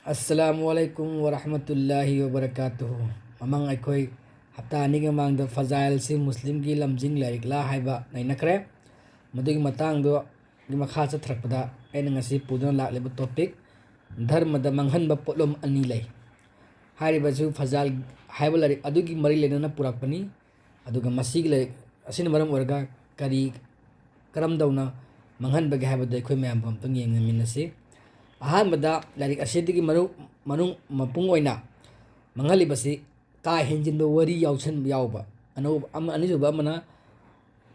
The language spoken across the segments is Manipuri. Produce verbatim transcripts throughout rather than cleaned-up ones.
ꯑꯁꯂꯥꯃꯨ ꯑꯂꯥꯏꯀꯨꯝ ꯋꯔꯍꯃꯇꯨꯜꯂꯥꯍꯤ ꯋꯕꯔꯀꯥꯇꯨꯍꯨ꯫ ꯃꯃꯥꯡ ꯑꯩꯈꯣꯏ ꯍꯞꯇꯥ ꯑꯅꯤꯒꯤ ꯃꯃꯥꯡꯗ ꯐꯖꯥꯏꯜꯁꯤ ꯃꯨꯁꯂꯤꯝꯒꯤ ꯂꯝꯖꯤꯡ ꯂꯥꯏꯔꯤꯛꯂꯥ ꯍꯥꯏꯕ ꯅꯩꯅꯈ꯭ꯔꯦ꯫ ꯃꯗꯨꯒꯤ ꯃꯇꯥꯡꯗꯣ ꯃꯈꯥ ꯆꯠꯊꯔꯛꯄꯗ ꯑꯩꯅ ꯉꯁꯤ ꯄꯨꯗꯨꯅ ꯂꯥꯛꯂꯤꯕ ꯇꯣꯄꯤꯛ, ꯙꯔꯃꯗ ꯃꯥꯡꯍꯟꯕ ꯄꯣꯠꯂꯨꯝ ꯑꯅꯤ ꯂꯩ꯫ ꯍꯥꯏꯔꯤꯕꯁꯨ ꯐꯖꯥꯏꯜ ꯍꯥꯏꯕ ꯂꯥꯏꯔꯤꯛ ꯑꯗꯨꯒꯤ ꯃꯔꯤ ꯂꯩꯅꯅ ꯄꯨꯔꯛꯄꯅꯤ꯫ ꯑꯗꯨꯒ ꯃꯁꯤꯒꯤ ꯂꯥꯏꯔꯤꯛ ꯑꯁꯤꯅ ꯃꯔꯝ ꯑꯣꯏꯔꯒ ꯀꯔꯤ, ꯀꯔꯝꯗꯧꯅ ꯃꯥꯡꯍꯟꯕꯒꯦ ꯍꯥꯏꯕꯗꯨ ꯑꯩꯈꯣꯏ ꯃꯌꯥꯝꯕꯨ ꯑꯝꯇꯪ ꯌꯦꯡꯃꯤꯟꯅꯁꯤ꯫ ꯑꯍꯥꯟꯕꯗ ꯂꯥꯏꯔꯤꯛ ꯑꯁꯤꯗꯒꯤ ꯃꯔꯨ-, ꯃꯅꯨꯡ ꯃꯄꯨꯡ ꯑꯣꯏꯅ ꯃꯥꯡꯍꯜꯂꯤꯕꯁꯤ ꯀꯥ ꯍꯦꯟꯖꯤꯟꯕ ꯋꯥꯔꯤ ꯌꯥꯎꯁꯟ-, ꯌꯥꯎꯕ꯫ ꯑꯅꯧꯕ ꯑꯃ-, ꯑꯅꯤꯁꯨꯕ ꯑꯃꯅ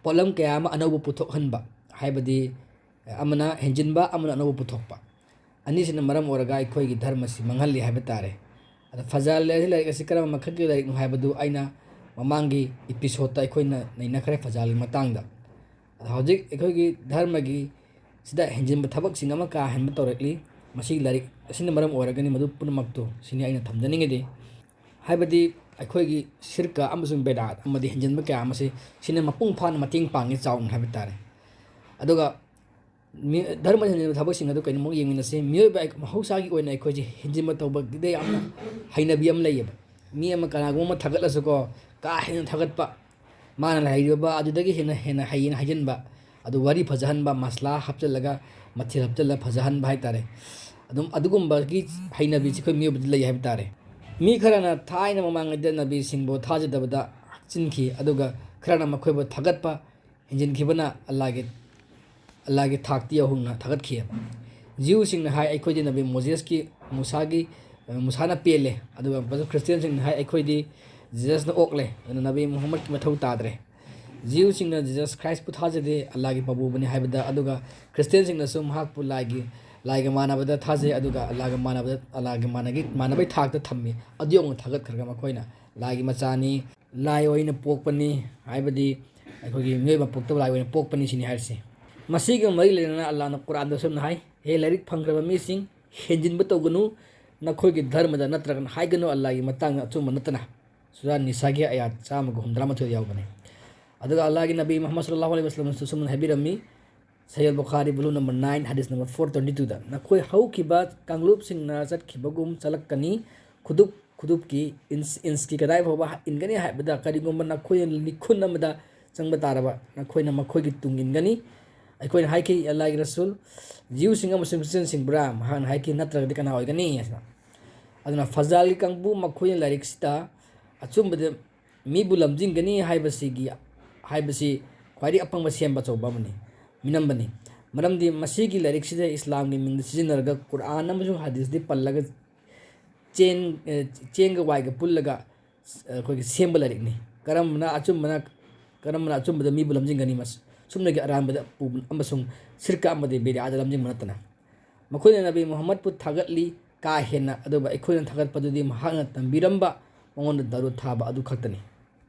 ꯄꯣꯠꯂꯝ ꯀꯌꯥ ꯑꯃ ꯑꯅꯧꯕ ꯄꯨꯊꯣꯛꯍꯟꯕ, ꯍꯥꯏꯕꯗꯤ ꯑꯃꯅ ꯍꯦꯟꯖꯤꯟꯕ, ꯑꯃꯅ ꯑꯅꯧꯕ ꯄꯨꯊꯣꯛꯄ꯫ ꯑꯅꯤꯁꯤꯅ ꯃꯔꯝ ꯑꯣꯏꯔꯒ ꯑꯩꯈꯣꯏꯒꯤ ꯙꯔꯃꯁꯤ ꯃꯥꯡꯍꯜꯂꯤ ꯍꯥꯏꯕ ꯇꯥꯔꯦ꯫ ꯑꯗ ꯐꯖꯥꯏꯜ ꯍꯥꯏꯔꯤꯁꯤ ꯂꯥꯏꯔꯤꯛ ꯑꯁꯤ ꯀꯔꯝꯕ ꯃꯈꯜꯒꯤ ꯂꯥꯏꯔꯤꯛꯅꯣ ꯍꯥꯏꯕꯗꯨ ꯑꯩꯅ ꯃꯃꯥꯡꯒꯤ ꯏꯄꯤꯁꯣꯠꯇ ꯑꯩꯈꯣꯏꯅ ꯅꯩꯅꯈ꯭ꯔꯦ ꯐꯖꯥꯏꯜꯒꯤ ꯃꯇꯥꯡꯗ꯫ ꯑꯗ ꯍꯧꯖꯤꯛ ꯑꯩꯈꯣꯏꯒꯤ ꯙꯔꯃꯒꯤ ꯁꯤꯗ ꯍꯦꯟꯖꯤꯟꯕ ꯊꯕꯛꯁꯤꯡ ꯑꯃ ꯀꯥ ꯍꯦꯟꯕ ꯇꯧꯔꯛꯂꯤ꯫ ꯃꯁꯤꯒꯤ ꯂꯥꯏꯔꯤꯛ ꯑꯁꯤꯅ ꯃꯔꯝ ꯑꯣꯏꯔꯒꯅꯤ, ꯃꯗꯨ ꯄꯨꯝꯅꯃꯛꯇꯨ ꯁꯤꯅꯤ ꯑꯩꯅ ꯊꯝꯖꯅꯤꯡꯉꯤꯗꯤ꯫ ꯍꯥꯏꯕꯗꯤ ꯑꯩꯈꯣꯏꯒꯤ ꯁꯤꯔꯀ ꯑꯃꯁꯨꯡ ꯕꯦꯗꯥꯠ ꯑꯃꯗꯤ ꯍꯦꯟꯖꯤꯟꯕ ꯀꯌꯥ ꯑꯃꯁꯤ ꯁꯤꯅ ꯃꯄꯨꯡ ꯐꯥꯅ ꯃꯇꯦꯡ ꯄꯥꯡꯉꯤ, ꯆꯥꯎꯅ ꯍꯥꯏꯕ ꯇꯥꯔꯦ꯫ ꯑꯗꯨꯒ ꯃꯤ-, ꯙꯔꯃ ꯍꯦꯟꯖꯤꯟꯕ ꯊꯕꯛꯁꯤꯡ ꯑꯗꯨ ꯀꯩꯅꯣꯃꯨꯛ ꯌꯦꯡꯃꯤꯟꯅꯁꯤ꯫ ꯃꯤꯑꯣꯏꯕ ꯑꯩ-, ꯃꯍꯧꯁꯥꯒꯤ ꯑꯣꯏꯅ ꯑꯩꯈꯣꯏꯁꯦ ꯍꯦꯟꯖꯤꯟꯕ ꯇꯧꯕꯒꯤꯗ ꯌꯥꯝꯅ ꯍꯩꯅꯕꯤ ꯑꯃ ꯂꯩꯌꯦꯕ꯫ ꯃꯤ ꯑꯃ ꯀꯅꯥꯒꯨꯝꯕ ꯑꯃ ꯊꯥꯒꯠꯂꯁꯨꯀꯣ, ꯀꯥ ꯍꯦꯟꯅ ꯊꯥꯒꯠꯄ, ꯃꯥꯅ ꯍꯩꯔꯤꯕ ꯑꯗꯨꯗꯒꯤ ꯍꯦꯟꯅ, ꯍꯦꯟꯅ ꯍꯩꯌꯦꯅ ꯍꯥꯏꯖꯤꯟꯕ, ꯑꯗꯨ ꯋꯥꯔꯤ ꯐꯖꯍꯟꯕ, ꯃꯁꯂꯥ ꯍꯥꯞꯆꯤꯜꯂꯒ, ꯃꯊꯦꯜ ꯍꯥꯞꯆꯤꯜꯂꯒ ꯐꯖꯍꯟꯕ ꯍꯥꯏꯇꯥꯔꯦ꯫ ꯑꯗꯨꯝ ꯑꯗꯨꯒꯨꯝꯕꯒꯤ ꯍꯩꯅꯕꯤꯁꯤ ꯑꯩꯈꯣꯏ ꯃꯤꯑꯣꯏꯕꯗ ꯂꯩ ꯍꯥꯏꯕ ꯇꯥꯔꯦ꯫ ꯃꯤ ꯈꯔꯅ ꯊꯥꯏꯅ ꯃꯃꯥꯡꯉꯩꯗ ꯅꯕꯤꯁꯤꯡꯕꯨ ꯊꯥꯖꯗꯕꯗ ꯍꯥꯞꯆꯤꯟꯈꯤ, ꯑꯗꯨꯒ ꯈꯔꯅ ꯃꯈꯣꯏꯕꯨ ꯊꯥꯒꯠꯄ ꯍꯦꯟꯖꯤꯟꯈꯤꯕꯅ ꯑꯜꯂꯥꯒꯤ, ꯑꯜꯂꯥꯒꯤ ꯊꯥꯛꯇꯤ ꯌꯧꯍꯟꯅ ꯊꯥꯒꯠꯈꯤ꯫ ꯖꯤꯎꯁꯤꯡꯅ ꯍꯥꯏ, "ꯑꯩꯈꯣꯏꯗꯤ ꯅꯕꯤ ꯃꯣꯖꯦꯁꯀꯤ, ꯃꯨꯁꯥꯒꯤ, ꯑ, ꯃꯨꯁꯥꯅ ꯄꯦꯜꯂꯦ"꯫ ꯑꯗꯨꯒ ꯈ꯭ꯔꯤꯁꯇꯤꯌꯥꯟꯁꯤꯡꯅ ꯍꯥꯏ, "ꯑꯩꯈꯣꯏꯗꯤ ꯖꯤꯖꯁꯅ ꯑꯣꯛꯂꯦ, ꯑꯗꯨꯅ ꯅꯕꯤ ꯃꯨꯍꯝꯃꯗꯀꯤ ꯃꯊꯧ ꯇꯥꯗ꯭ꯔꯦ"꯫ ꯖꯤꯎꯁꯤꯡꯅ ꯖꯤꯖꯁ ꯈ꯭ꯔꯥꯏꯁꯄꯨ ꯊꯥꯖꯗꯦ, ꯑꯜꯂꯥꯒꯤ ꯄꯥꯕꯨꯕꯅꯤ ꯍꯥꯏꯕꯗ, ꯑꯗꯨꯒ ꯈ꯭ꯔꯤꯁꯇꯤꯌꯥꯟꯁꯤꯡꯅꯁꯨ ꯃꯍꯥꯛꯄꯨ ꯂꯥꯏꯒꯤ, ꯂꯥꯏꯒ ꯃꯥꯟꯅꯕꯗ ꯊꯥꯖꯩ, ꯑꯗꯨꯒ ꯑꯜꯂꯥꯒ ꯃꯥꯟꯅꯕꯗ, ꯑꯜꯂꯥꯒ ꯃꯥꯟꯅꯒꯤ, ꯃꯥꯟꯅꯕꯩ ꯊꯥꯛꯇ ꯊꯝꯃꯤ꯫ ꯑꯗꯨ ꯌꯧꯅ ꯊꯥꯒꯠꯈ꯭ꯔꯒ ꯃꯈꯣꯏꯅ ꯂꯥꯏꯒꯤ ꯃꯆꯥꯅꯤ, ꯂꯥꯏ ꯑꯣꯏꯅ ꯄꯣꯛꯄꯅꯤ, ꯍꯥꯏꯕꯗꯤ ꯑꯩꯈꯣꯏꯒꯤ ꯃꯤꯑꯣꯏꯕ ꯄꯣꯛꯇꯕ ꯂꯥꯏ ꯑꯣꯏꯅ ꯄꯣꯛꯄꯅꯤ ꯁꯤꯅꯤ ꯍꯥꯏꯔꯤꯁꯦ꯫ ꯃꯁꯤꯒ ꯃꯔꯤ ꯂꯩꯅꯅ ꯑꯜꯂꯥꯅ ꯀꯨꯔꯥꯟꯗ ꯑꯁꯨꯝꯅ ꯍꯥꯏ, "ꯍꯦ ꯂꯥꯏꯔꯤꯛ ꯐꯪꯈ꯭ꯔꯕ ꯃꯤꯁꯤꯡ, ꯍꯦꯟꯖꯤꯟꯕ ꯇꯧꯒꯅꯨ, ꯅꯈꯣꯏꯒꯤ ꯙꯔꯃꯗ ꯅꯠꯇ꯭ꯔꯒꯅ ꯍꯥꯏꯒꯅꯨ ꯑꯜꯂꯥꯒꯤ ꯃꯇꯥꯡꯗ ꯑꯆꯨꯝꯕ ꯅꯠꯇꯅ"꯫ ꯁꯨꯔꯥ ꯅꯤꯁꯥꯒꯤ ꯑꯌꯥꯠ ꯆꯥꯝꯃꯒ ꯍꯨꯝꯗ꯭ꯔꯥ ꯃꯥꯊꯣꯏ ꯌꯥꯎꯕꯅꯤ꯫ ꯑꯗꯨꯒ ꯑꯜꯂꯥꯒꯤ ꯅꯕꯤ ꯃꯨꯍꯝꯃꯗ ꯁꯜꯂꯜꯂꯥꯍꯨ ꯑꯂꯩꯍꯤ ꯋꯁꯜꯂꯝꯅꯁꯨ ꯑꯁꯨꯝꯅ ꯍꯥꯏꯕꯤꯔꯝꯃꯤ, ꯁꯍꯤꯍ ꯕꯨꯈꯥꯔꯤ, volume number nine, hadith number four twenty two ꯗ, "ꯅꯈꯣꯏ ꯍꯧꯈꯤꯕ ꯀꯥꯡꯂꯨꯞꯁꯤꯡꯅ ꯆꯠꯈꯤꯕꯒꯨꯝ ꯆꯠꯂꯛꯀꯅꯤ, ꯈꯨꯗꯨꯞ ꯈꯨꯗꯨꯞꯀꯤ, ꯏꯟꯁ-, ꯏꯟꯁꯀꯤ ꯀꯗꯥꯏ ꯐꯥꯎꯕ ꯏꯟꯒꯅꯤ ꯍꯥꯏꯕꯗ, ꯀꯔꯤꯒꯨꯝꯕ ꯅꯈꯣꯏꯅ ꯂꯤꯈꯨꯟ ꯑꯃꯗ ꯆꯪꯕ ꯇꯥꯔꯕ, ꯅꯈꯣꯏꯅ ꯃꯈꯣꯏꯒꯤ ꯇꯨꯡ ꯏꯟꯒꯅꯤ꯫" ꯑꯩꯈꯣꯏꯅ ꯍꯥꯏꯈꯤ, "ꯑꯜꯂꯥꯍꯒꯤ ꯔꯁꯨꯜ, ꯖ꯭ꯌꯨꯁꯤꯡ ꯑꯃꯁꯨꯡ ꯈ꯭ꯔꯤꯁꯇꯤꯌꯟꯁꯤꯡꯕ꯭ꯔꯥ?" ꯃꯍꯥꯛꯅ ꯍꯥꯏꯈꯤ, "ꯅꯠꯇ꯭ꯔꯒꯗꯤ ꯀꯅꯥ ꯑꯣꯏꯒꯅꯤ?" ꯍꯥꯏꯅ꯫ ꯑꯗꯨꯅ ꯐꯖꯥꯜꯒꯤ ꯀꯥꯡꯕꯨ ꯃꯈꯣꯏꯅ ꯂꯥꯏꯔꯤꯛꯁꯤꯗ ꯑꯆꯨꯝꯕꯗ ꯃꯤꯕꯨ ꯂꯝꯖꯤꯡꯒꯅꯤ ꯍꯥꯏꯕꯁꯤꯒꯤ, ꯍꯥꯏꯕꯁꯤ ꯈ꯭ꯋꯥꯏꯗꯒꯤ ꯑꯄꯪꯕ ꯁꯦꯝꯕ ꯑꯆꯧꯕ ꯑꯃꯅꯤ, ꯃꯤꯅꯝꯕꯅꯤ꯫ ꯃꯔꯝꯗꯤ ꯃꯁꯤꯒꯤ ꯂꯥꯏꯔꯤꯛꯁꯤꯗ ꯏꯁꯂꯥꯝꯒꯤ ꯃꯤꯡꯗ ꯁꯤꯖꯤꯟꯅꯔꯒ ꯀꯨꯔꯥꯟ ꯑꯃꯁꯨꯡ ꯍꯗꯤꯁꯇꯤ ꯄꯜꯂꯒ ꯆꯦꯡ, ꯑꯦ, ꯆꯦꯡꯒ ꯋꯥꯏꯒ ꯄꯨꯜꯂꯒ, ꯑꯩꯈꯣꯏꯒꯤ ꯁꯦꯝꯕ ꯂꯥꯏꯔꯤꯛꯅꯤ꯫ ꯀꯔꯝꯕꯅ ꯑꯆꯨꯝꯕꯅ, ꯀꯔꯝꯕꯅ ꯑꯆꯨꯝꯕꯗ ꯃꯤꯕꯨ ꯂꯝꯖꯤꯡꯒꯅꯤ? ꯃꯁ-, ꯁꯨꯞꯅꯒꯤ ꯑꯔꯥꯟꯕꯗ ꯄꯨ-, ꯑꯃꯁꯨꯡ ꯁꯤꯔꯀ ꯑꯃꯗꯤ ꯕꯤꯗꯥꯗ ꯂꯝꯖꯤꯡꯕ ꯅꯠꯇꯅ꯫ ꯃꯈꯣꯏꯅ ꯅꯕꯤ ꯃꯨꯍꯝꯃꯗꯄꯨ ꯊꯥꯒꯠꯂꯤ, ꯀꯥ ꯍꯦꯟꯅ, ꯑꯗꯨꯕꯨ ꯑꯩꯈꯣꯏꯅ ꯊꯥꯒꯠꯄꯗꯨꯗꯤ ꯃꯍꯥꯛꯅ ꯇꯝꯕꯤꯔꯝꯕ, ꯃꯉꯣꯟꯗ ꯗꯔꯨꯗ ꯊꯥꯕ ꯑꯗꯨ ꯈꯛꯇꯅꯤ꯫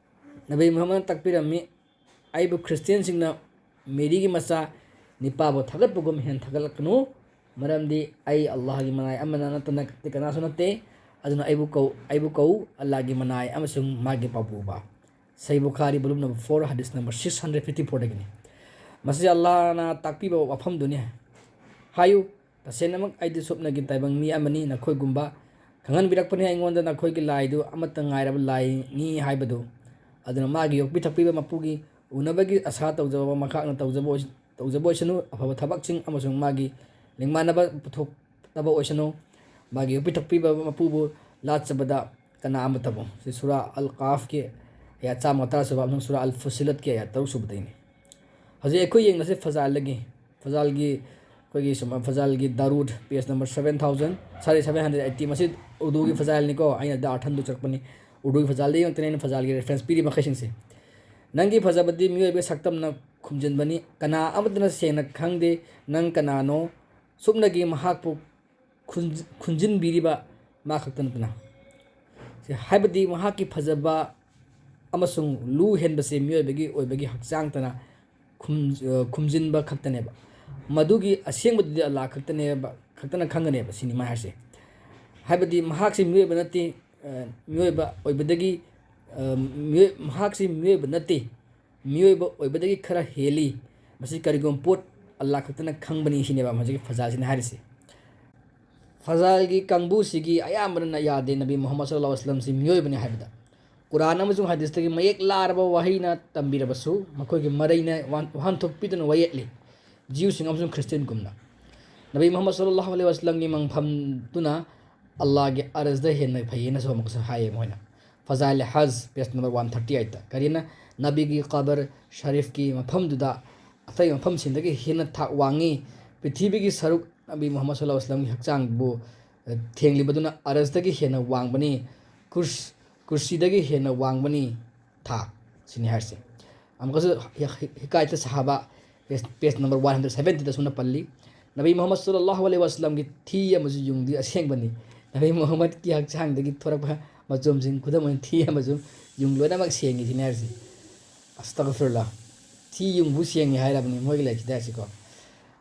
ꯅꯕꯤ ꯃꯨꯍꯝꯃꯗꯅ ꯇꯥꯛꯄꯤꯔꯝꯃꯤ, "ꯑꯩꯕꯨ ꯈ꯭ꯔꯤꯁꯇꯤꯌꯟꯁꯤꯡꯅ ꯃꯦꯔꯤꯒꯤ ꯃꯆꯥ, ꯅꯤꯄꯥꯕꯨ ꯊꯥꯒꯠꯄꯒꯨꯝ ꯍꯦꯟꯅ ꯊꯥꯒꯠꯂꯛꯀꯅꯨ, ꯃꯔꯝꯗꯤ ꯑꯩ ꯑꯜꯂꯥꯍꯒꯤ ꯃꯅꯥꯏ ꯑꯃꯅ ꯅꯠꯇꯅ ꯑꯇꯩ ꯀꯅꯥꯁꯨ ꯅꯠꯇꯦ, ꯑꯗꯨꯅ ꯑꯩꯕꯨ ꯀꯧ, ꯑꯩꯕꯨ ꯀꯧ, ꯑꯜꯂꯥꯍꯒꯤ ꯃꯅꯥꯏ ꯑꯃꯁꯨꯡ ꯃꯥꯒꯤ ꯄꯥꯎꯄꯨꯕ꯫" ꯁꯍꯤꯍ ꯕꯨꯈꯥꯔꯤ, volume number four, hadith number six hundred fifty four ꯗꯒꯤꯅꯤ꯫ ꯃꯁꯤ ꯑꯜꯂꯥꯍꯅ ꯇꯥꯛꯄꯤꯕ ꯋꯥꯐꯝꯗꯨꯅꯤ꯫ ꯍꯥꯏꯌꯨ, "ꯇꯁꯦꯡꯅꯃꯛ ꯑꯩꯗꯤ ꯁꯨꯞꯅꯒꯤ ꯇꯥꯏꯕꯪ ꯃꯤ ꯑꯃꯅꯤ, ꯅꯈꯣꯏꯒꯨꯝꯕ꯫ ꯈꯪꯍꯟꯕꯤꯔꯛꯄꯅꯤ ꯑꯩꯉꯣꯟꯗ ꯅꯈꯣꯏꯒꯤ ꯂꯥꯏꯗꯨ ꯑꯃꯠꯇ ꯉꯥꯏꯔꯕ ꯂꯥꯏꯅꯤ ꯍꯥꯏꯕꯗꯨ꯫ ꯑꯗꯨꯅ ꯃꯥꯒꯤ ꯌꯣꯛꯄꯤ ꯊꯛꯄꯤꯕ ꯃꯄꯨꯒꯤ ꯎꯅꯕꯒꯤ ꯑꯁꯥ ꯇꯧꯖꯕ ꯃꯈꯥꯛꯅ ꯇꯧꯖꯕ ꯑꯣꯏ-, ꯇꯧꯖꯕ ꯑꯣꯏꯁꯅꯨ, ꯑꯐꯕ ꯊꯕꯛꯁꯤꯡ ꯑꯃꯁꯨꯡ ꯃꯥꯒꯤ ꯂꯤꯡꯃꯥꯟꯅꯕ ꯄꯨꯊꯣꯛꯇꯕ ꯑꯣꯏꯁꯅꯨ꯫ ꯃꯥꯒꯤ ꯌꯣꯛꯄꯤ ꯊꯛꯄꯤꯕ ꯃꯄꯨꯕꯨ ꯂꯥꯠꯆꯕꯗ ꯀꯅꯥ ꯑꯃꯠꯇꯕꯨ꯫" ꯁꯤ ꯁꯨꯔꯥ ꯑꯜ ꯀꯥꯐꯀꯤ ꯑꯌꯥ ꯆꯥꯝꯃ ꯇꯔꯥ ꯁꯨꯕ ꯑꯃꯁꯨꯡ ꯁꯨꯔꯥ ꯑꯜ ꯐꯨꯁꯤꯂꯠꯀꯤ ꯑꯌꯥ ꯇꯔꯨꯛ ꯁꯨꯕꯗꯒꯤꯅꯤ꯫ ꯍꯧꯖꯤꯛ ꯑꯩꯈꯣꯏ ꯌꯦꯡꯂꯁꯤ ꯐꯖꯥꯜꯗꯒꯤ, ꯐꯖꯥꯜꯒꯤ, ꯑꯩꯈꯣꯏꯒꯤ ꯁꯨꯝ, ꯐꯖꯥꯜꯒꯤ ꯗꯥꯔꯨꯗ, page number seven thousand, sorry, seven hundred eighty꯫ ꯃꯁꯤ ꯎꯔꯗꯨꯒꯤ ꯐꯖꯥꯜꯅꯤꯀꯣ, ꯑꯩꯅ ꯗ ꯑꯥꯔꯊꯟꯗꯨ ꯆꯠꯄꯅꯤ꯫ ꯎꯔꯗꯨꯒꯤ ꯐꯖꯥꯜꯗꯒꯤ ꯉꯥꯛꯇꯅꯤ ꯑꯩꯅ ꯐꯖꯥꯜꯒꯤ reference ꯄꯤꯔꯤ ꯃꯈꯩꯁꯤꯡꯁꯦ꯫ "ꯅꯪꯒꯤ ꯐꯖꯕꯗꯤ ꯃꯤꯑꯣꯏꯕꯒꯤ ꯁꯛꯇꯝꯅ ꯈꯨꯝꯖꯤꯟꯕꯅꯤ, ꯀꯅꯥ ꯑꯃꯠꯇꯅ ꯁꯦꯡꯅ ꯈꯪꯗꯦ꯫ ꯅꯪ ꯀꯅꯥꯅꯣ? ꯁꯨꯞꯅꯒꯤ ꯃꯍꯥꯛꯄꯨ ꯈꯨꯟ-, ꯈꯨꯟꯖꯤꯟꯕꯤꯔꯤꯕ ꯃꯥ ꯈꯛꯇ ꯅꯠꯇꯅ꯫" ꯁꯤ ꯍꯥꯏꯕꯗꯤ ꯃꯍꯥꯛꯀꯤ ꯐꯖꯕ ꯑꯃꯁꯨꯡ ꯂꯨ ꯍꯦꯟꯕꯁꯦ ꯃꯤꯑꯣꯏꯕꯒꯤ ꯑꯣꯏꯕꯒꯤ ꯍꯛꯆꯥꯡꯇꯅ ꯈꯨꯝ-, ꯑ, ꯈꯨꯝꯖꯤꯟꯕ ꯈꯛꯇꯅꯦꯕ꯫ ꯃꯗꯨꯒꯤ ꯑꯁꯦꯡꯕꯗꯨꯗꯤ ꯑꯜꯂꯥꯍ ꯈꯛꯇꯅꯦꯕ, ꯈꯛꯇꯅ ꯈꯪꯒꯅꯦꯕ, ꯁꯤꯅꯤ ꯃꯥ ꯍꯥꯏꯁꯦ꯫ ꯍꯥꯏꯕꯗꯤ ꯃꯍꯥꯛꯁꯤ ꯃꯤꯑꯣꯏꯕ ꯅꯠꯇꯦ, ꯑ, ꯃꯤꯑꯣꯏꯕ ꯑꯣꯏꯕꯗꯒꯤ, ꯑ, ꯃꯤꯑꯣꯏ-, ꯃꯍꯥꯛꯁꯤ ꯃꯤꯑꯣꯏꯕ ꯅꯠꯇꯦ, ꯃꯤꯑꯣꯏꯕ ꯑꯣꯏꯕꯗꯒꯤ ꯈꯔ ꯍꯦꯜꯂꯤ꯫ ꯃꯁꯤ ꯀꯔꯤꯒꯨꯝꯕ ꯄꯣꯠ ꯑꯜꯂꯥꯍ ꯈꯛꯇꯅ ꯈꯪꯕꯅꯤ ꯁꯤꯅꯦꯕ ꯍꯧꯖꯤꯛꯀꯤ ꯐꯖꯥꯜꯁꯤꯅ ꯍꯥꯏꯔꯤꯁꯦ꯫ ꯐꯖꯥꯜꯒꯤ ꯀꯥꯡꯕꯨꯁꯤꯒꯤ ꯑꯌꯥꯝꯕꯅ ꯌꯥꯗꯦ ꯅꯕꯤ ꯃꯨꯍꯝꯃꯗ ꯁꯜꯂꯜꯂꯥꯍꯨ ꯑꯂꯩꯍꯤ ꯋꯥꯁꯂꯝꯁꯤ ꯃꯤꯑꯣꯏꯕꯅꯤ ꯍꯥꯏꯕꯗ꯫ ꯀꯨꯔꯥꯟ ꯑꯃꯁꯨꯡ ꯍꯗꯤꯁꯇꯒꯤ ꯃꯌꯦꯛ ꯂꯥꯔꯕ ꯋꯥꯍꯩꯅ ꯇꯝꯕꯤꯔꯕꯁꯨ, ꯃꯈꯣꯏꯒꯤ ꯃꯔꯩꯅ ꯋꯥꯍꯟ-, ꯋꯥꯍꯟꯊꯣꯛ ꯄꯤꯗꯨꯅ ꯋꯥꯌꯦꯠꯂꯤ꯫ ꯖꯤꯎꯁꯤꯡ ꯑꯃꯁꯨꯡ ꯈ꯭ꯔꯤꯁꯇꯤꯌꯟꯒꯨꯝꯅ ꯅꯕꯤ ꯃꯨꯍꯝꯃꯗ ꯁꯜꯂꯜꯂꯥꯍꯨ ꯑꯂꯩꯍꯤ ꯋꯥꯁꯂꯝꯒꯤ ꯃꯪꯐꯝꯗꯨꯅ ꯑꯜꯂꯥꯍꯒꯤ ꯑꯔꯁꯗ ꯍꯦꯟꯅ ꯐꯩꯌꯦꯅꯁꯨ ꯑꯃꯨꯛꯀꯁꯨ ꯍꯥꯏꯌꯦ ꯃꯣꯏꯅ꯫ ꯐꯖꯥꯏꯜ ꯍꯖ, page number one thirty eight ꯀꯔꯤꯅ ꯅꯕꯤꯒꯤ ꯀꯕꯔ ꯁꯔꯤꯐꯀꯤ ꯃꯐꯝꯗꯨꯗ ꯑꯇꯩ ꯃꯐꯝꯁꯤꯡꯗꯒꯤ ꯍꯦꯟꯅ ꯊꯥꯛ ꯋꯥꯡꯉꯤ꯫ ꯄ꯭ꯔꯤꯊꯤꯕꯤꯒꯤ ꯁꯔꯨꯛ ꯅꯕꯤ ꯃꯨꯍꯝꯃꯗ ꯁꯜꯂꯜꯂꯥꯍꯨ ꯑꯂꯩꯍꯤ ꯋꯥꯁꯂꯝꯒꯤ ꯍꯛꯆꯥꯡꯕꯨ, ꯑ, ꯊꯦꯡꯂꯤꯕꯗꯨꯅ ꯑꯔꯁꯗꯒꯤ ꯍꯦꯟꯅ ꯋꯥꯡꯕꯅꯤ꯫ ꯀꯨꯔꯁ-, ꯀꯨꯔꯁꯤꯗꯒꯤ ꯍꯦꯟꯅ ꯋꯥꯡꯕꯅꯤ ꯊꯥꯛ꯫ ꯁꯤꯅꯤ ꯍꯥꯏꯔꯤꯁꯦ꯫ ꯑꯃꯨꯛꯀꯁꯨ ꯍꯤ-, ꯍꯤ-, ꯍꯤꯀꯥꯌꯠ ꯁꯍꯥꯕꯥ, page, page number one hundred seventy ꯗ ꯁꯨꯝꯅ ꯄꯜꯂꯤ, ꯅꯕꯤ ꯃꯨꯍꯝꯃꯗ ꯁꯜꯂꯜꯂꯥꯍꯨ ꯑꯂꯩꯍꯤ ꯋꯥꯁꯂꯝꯒꯤ ꯊꯤ ꯑꯃꯁꯨꯡ ꯌꯨꯡꯗꯤ ꯑꯁꯦꯡꯕꯅꯤ꯫ ꯅꯕꯤ ꯃꯨꯍꯝꯃꯗꯀꯤ ꯍꯛꯆꯥꯡꯗꯒꯤ ꯊꯣꯔꯛꯄ ꯃꯆꯨꯝꯁꯤꯡ, ꯈꯨꯗꯝ ꯑꯣꯏꯅ ꯊꯤ ꯑꯃꯁꯨꯡ ꯌꯨꯡ ꯂꯣꯏꯅꯃꯛ ꯁꯦꯡꯉꯤ ꯁꯤꯅꯤ ꯍꯥꯏꯔꯤꯁꯦ꯫ ꯑꯁꯇꯒꯐꯤꯔꯨꯜꯂꯥ꯫ ꯊꯤ ꯌꯨꯡꯕꯨ ꯁꯦꯡꯉꯤ ꯍꯥꯏꯔꯕꯅꯤ ꯃꯣꯏꯒꯤ ꯂꯥꯏꯔꯤꯛꯁꯤꯗ ꯍꯥꯏꯁꯤꯀꯣ꯫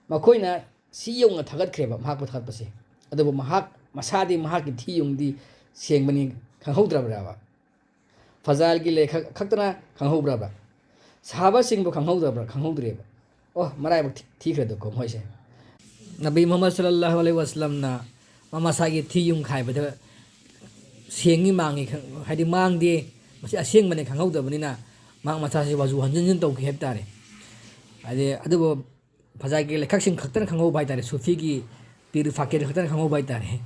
ꯃꯈꯣꯏꯅ ꯁꯤ ꯌꯧꯅ ꯊꯥꯒꯠꯈ꯭ꯔꯦꯕ ꯃꯍꯥꯛꯄꯨ ꯊꯥꯒꯠꯄꯁꯦ꯫ ꯑꯗꯨꯕꯨ ꯃꯍꯥꯛ ꯃꯁꯥꯗꯤ ꯃꯍꯥꯛꯀꯤ ꯊꯤ ꯌꯨꯡꯗꯤ ꯁꯦꯡꯕꯅꯤ ꯈꯪꯍꯧꯗ꯭ꯔꯕ꯭ꯔꯕ? ꯐꯖꯥꯏꯜꯒꯤ ꯂꯥꯏꯔꯤꯛ ꯈꯛ-, ꯈꯛꯇꯅ ꯈꯪꯍꯧꯕ꯭ꯔꯕ? ꯁꯍꯥꯕꯥꯁꯤꯡꯕꯨ ꯈꯪꯍꯧꯗꯕ꯭ꯔꯥ? ꯈꯪꯍꯧꯗ꯭ꯔꯦꯕ꯫ ꯑꯣ, ꯃꯔꯥꯏꯕꯛ ꯊꯤ-, ꯊꯤꯈ꯭ꯔꯦꯗꯀꯣ ꯃꯣꯏꯁꯦ꯫ ꯅꯕꯤ ꯃꯨꯍꯝꯃꯗ ꯁꯜꯂꯜꯂꯥꯍꯨ ꯑꯂꯩꯍꯤ ꯋꯥꯁꯂꯝꯅ ꯃꯥ ꯃꯁꯥꯒꯤ ꯊꯤ ꯌꯨꯡ ꯈꯥꯏꯕꯗ ꯁꯦꯡꯉꯤ ꯃꯥꯡꯉꯤ ꯈꯪ-, ꯍꯥꯏꯗꯤ ꯃꯥꯡꯗꯦ, ꯃꯁꯤ ꯑꯁꯦꯡꯕꯅꯤ ꯈꯪꯍꯧꯗꯕꯅꯤꯅ ꯃꯍꯥꯛ ꯃꯁꯥꯁꯦ ꯋꯥꯖꯨ ꯍꯟꯖꯤꯟ ꯍꯟꯖꯤꯟ ꯇꯧꯈꯤ ꯍꯥꯏꯕ ꯇꯥꯔꯦ꯫ ꯍꯥꯏꯗꯤ ꯑꯗꯨꯕꯨ ꯐꯖꯥꯏꯜꯒꯤ ꯂꯩꯈꯛꯁꯤꯡ ꯈꯛꯇꯅ ꯈꯪꯍꯧꯕ ꯍꯥꯏ ꯇꯥꯔꯦ, ꯁꯨꯐꯤꯒꯤ ꯄꯤꯔ ꯐꯥꯀꯤꯔ ꯈꯛꯇꯅ ꯈꯪꯍꯧꯕ ꯍꯥꯏ ꯇꯥꯔꯦ꯫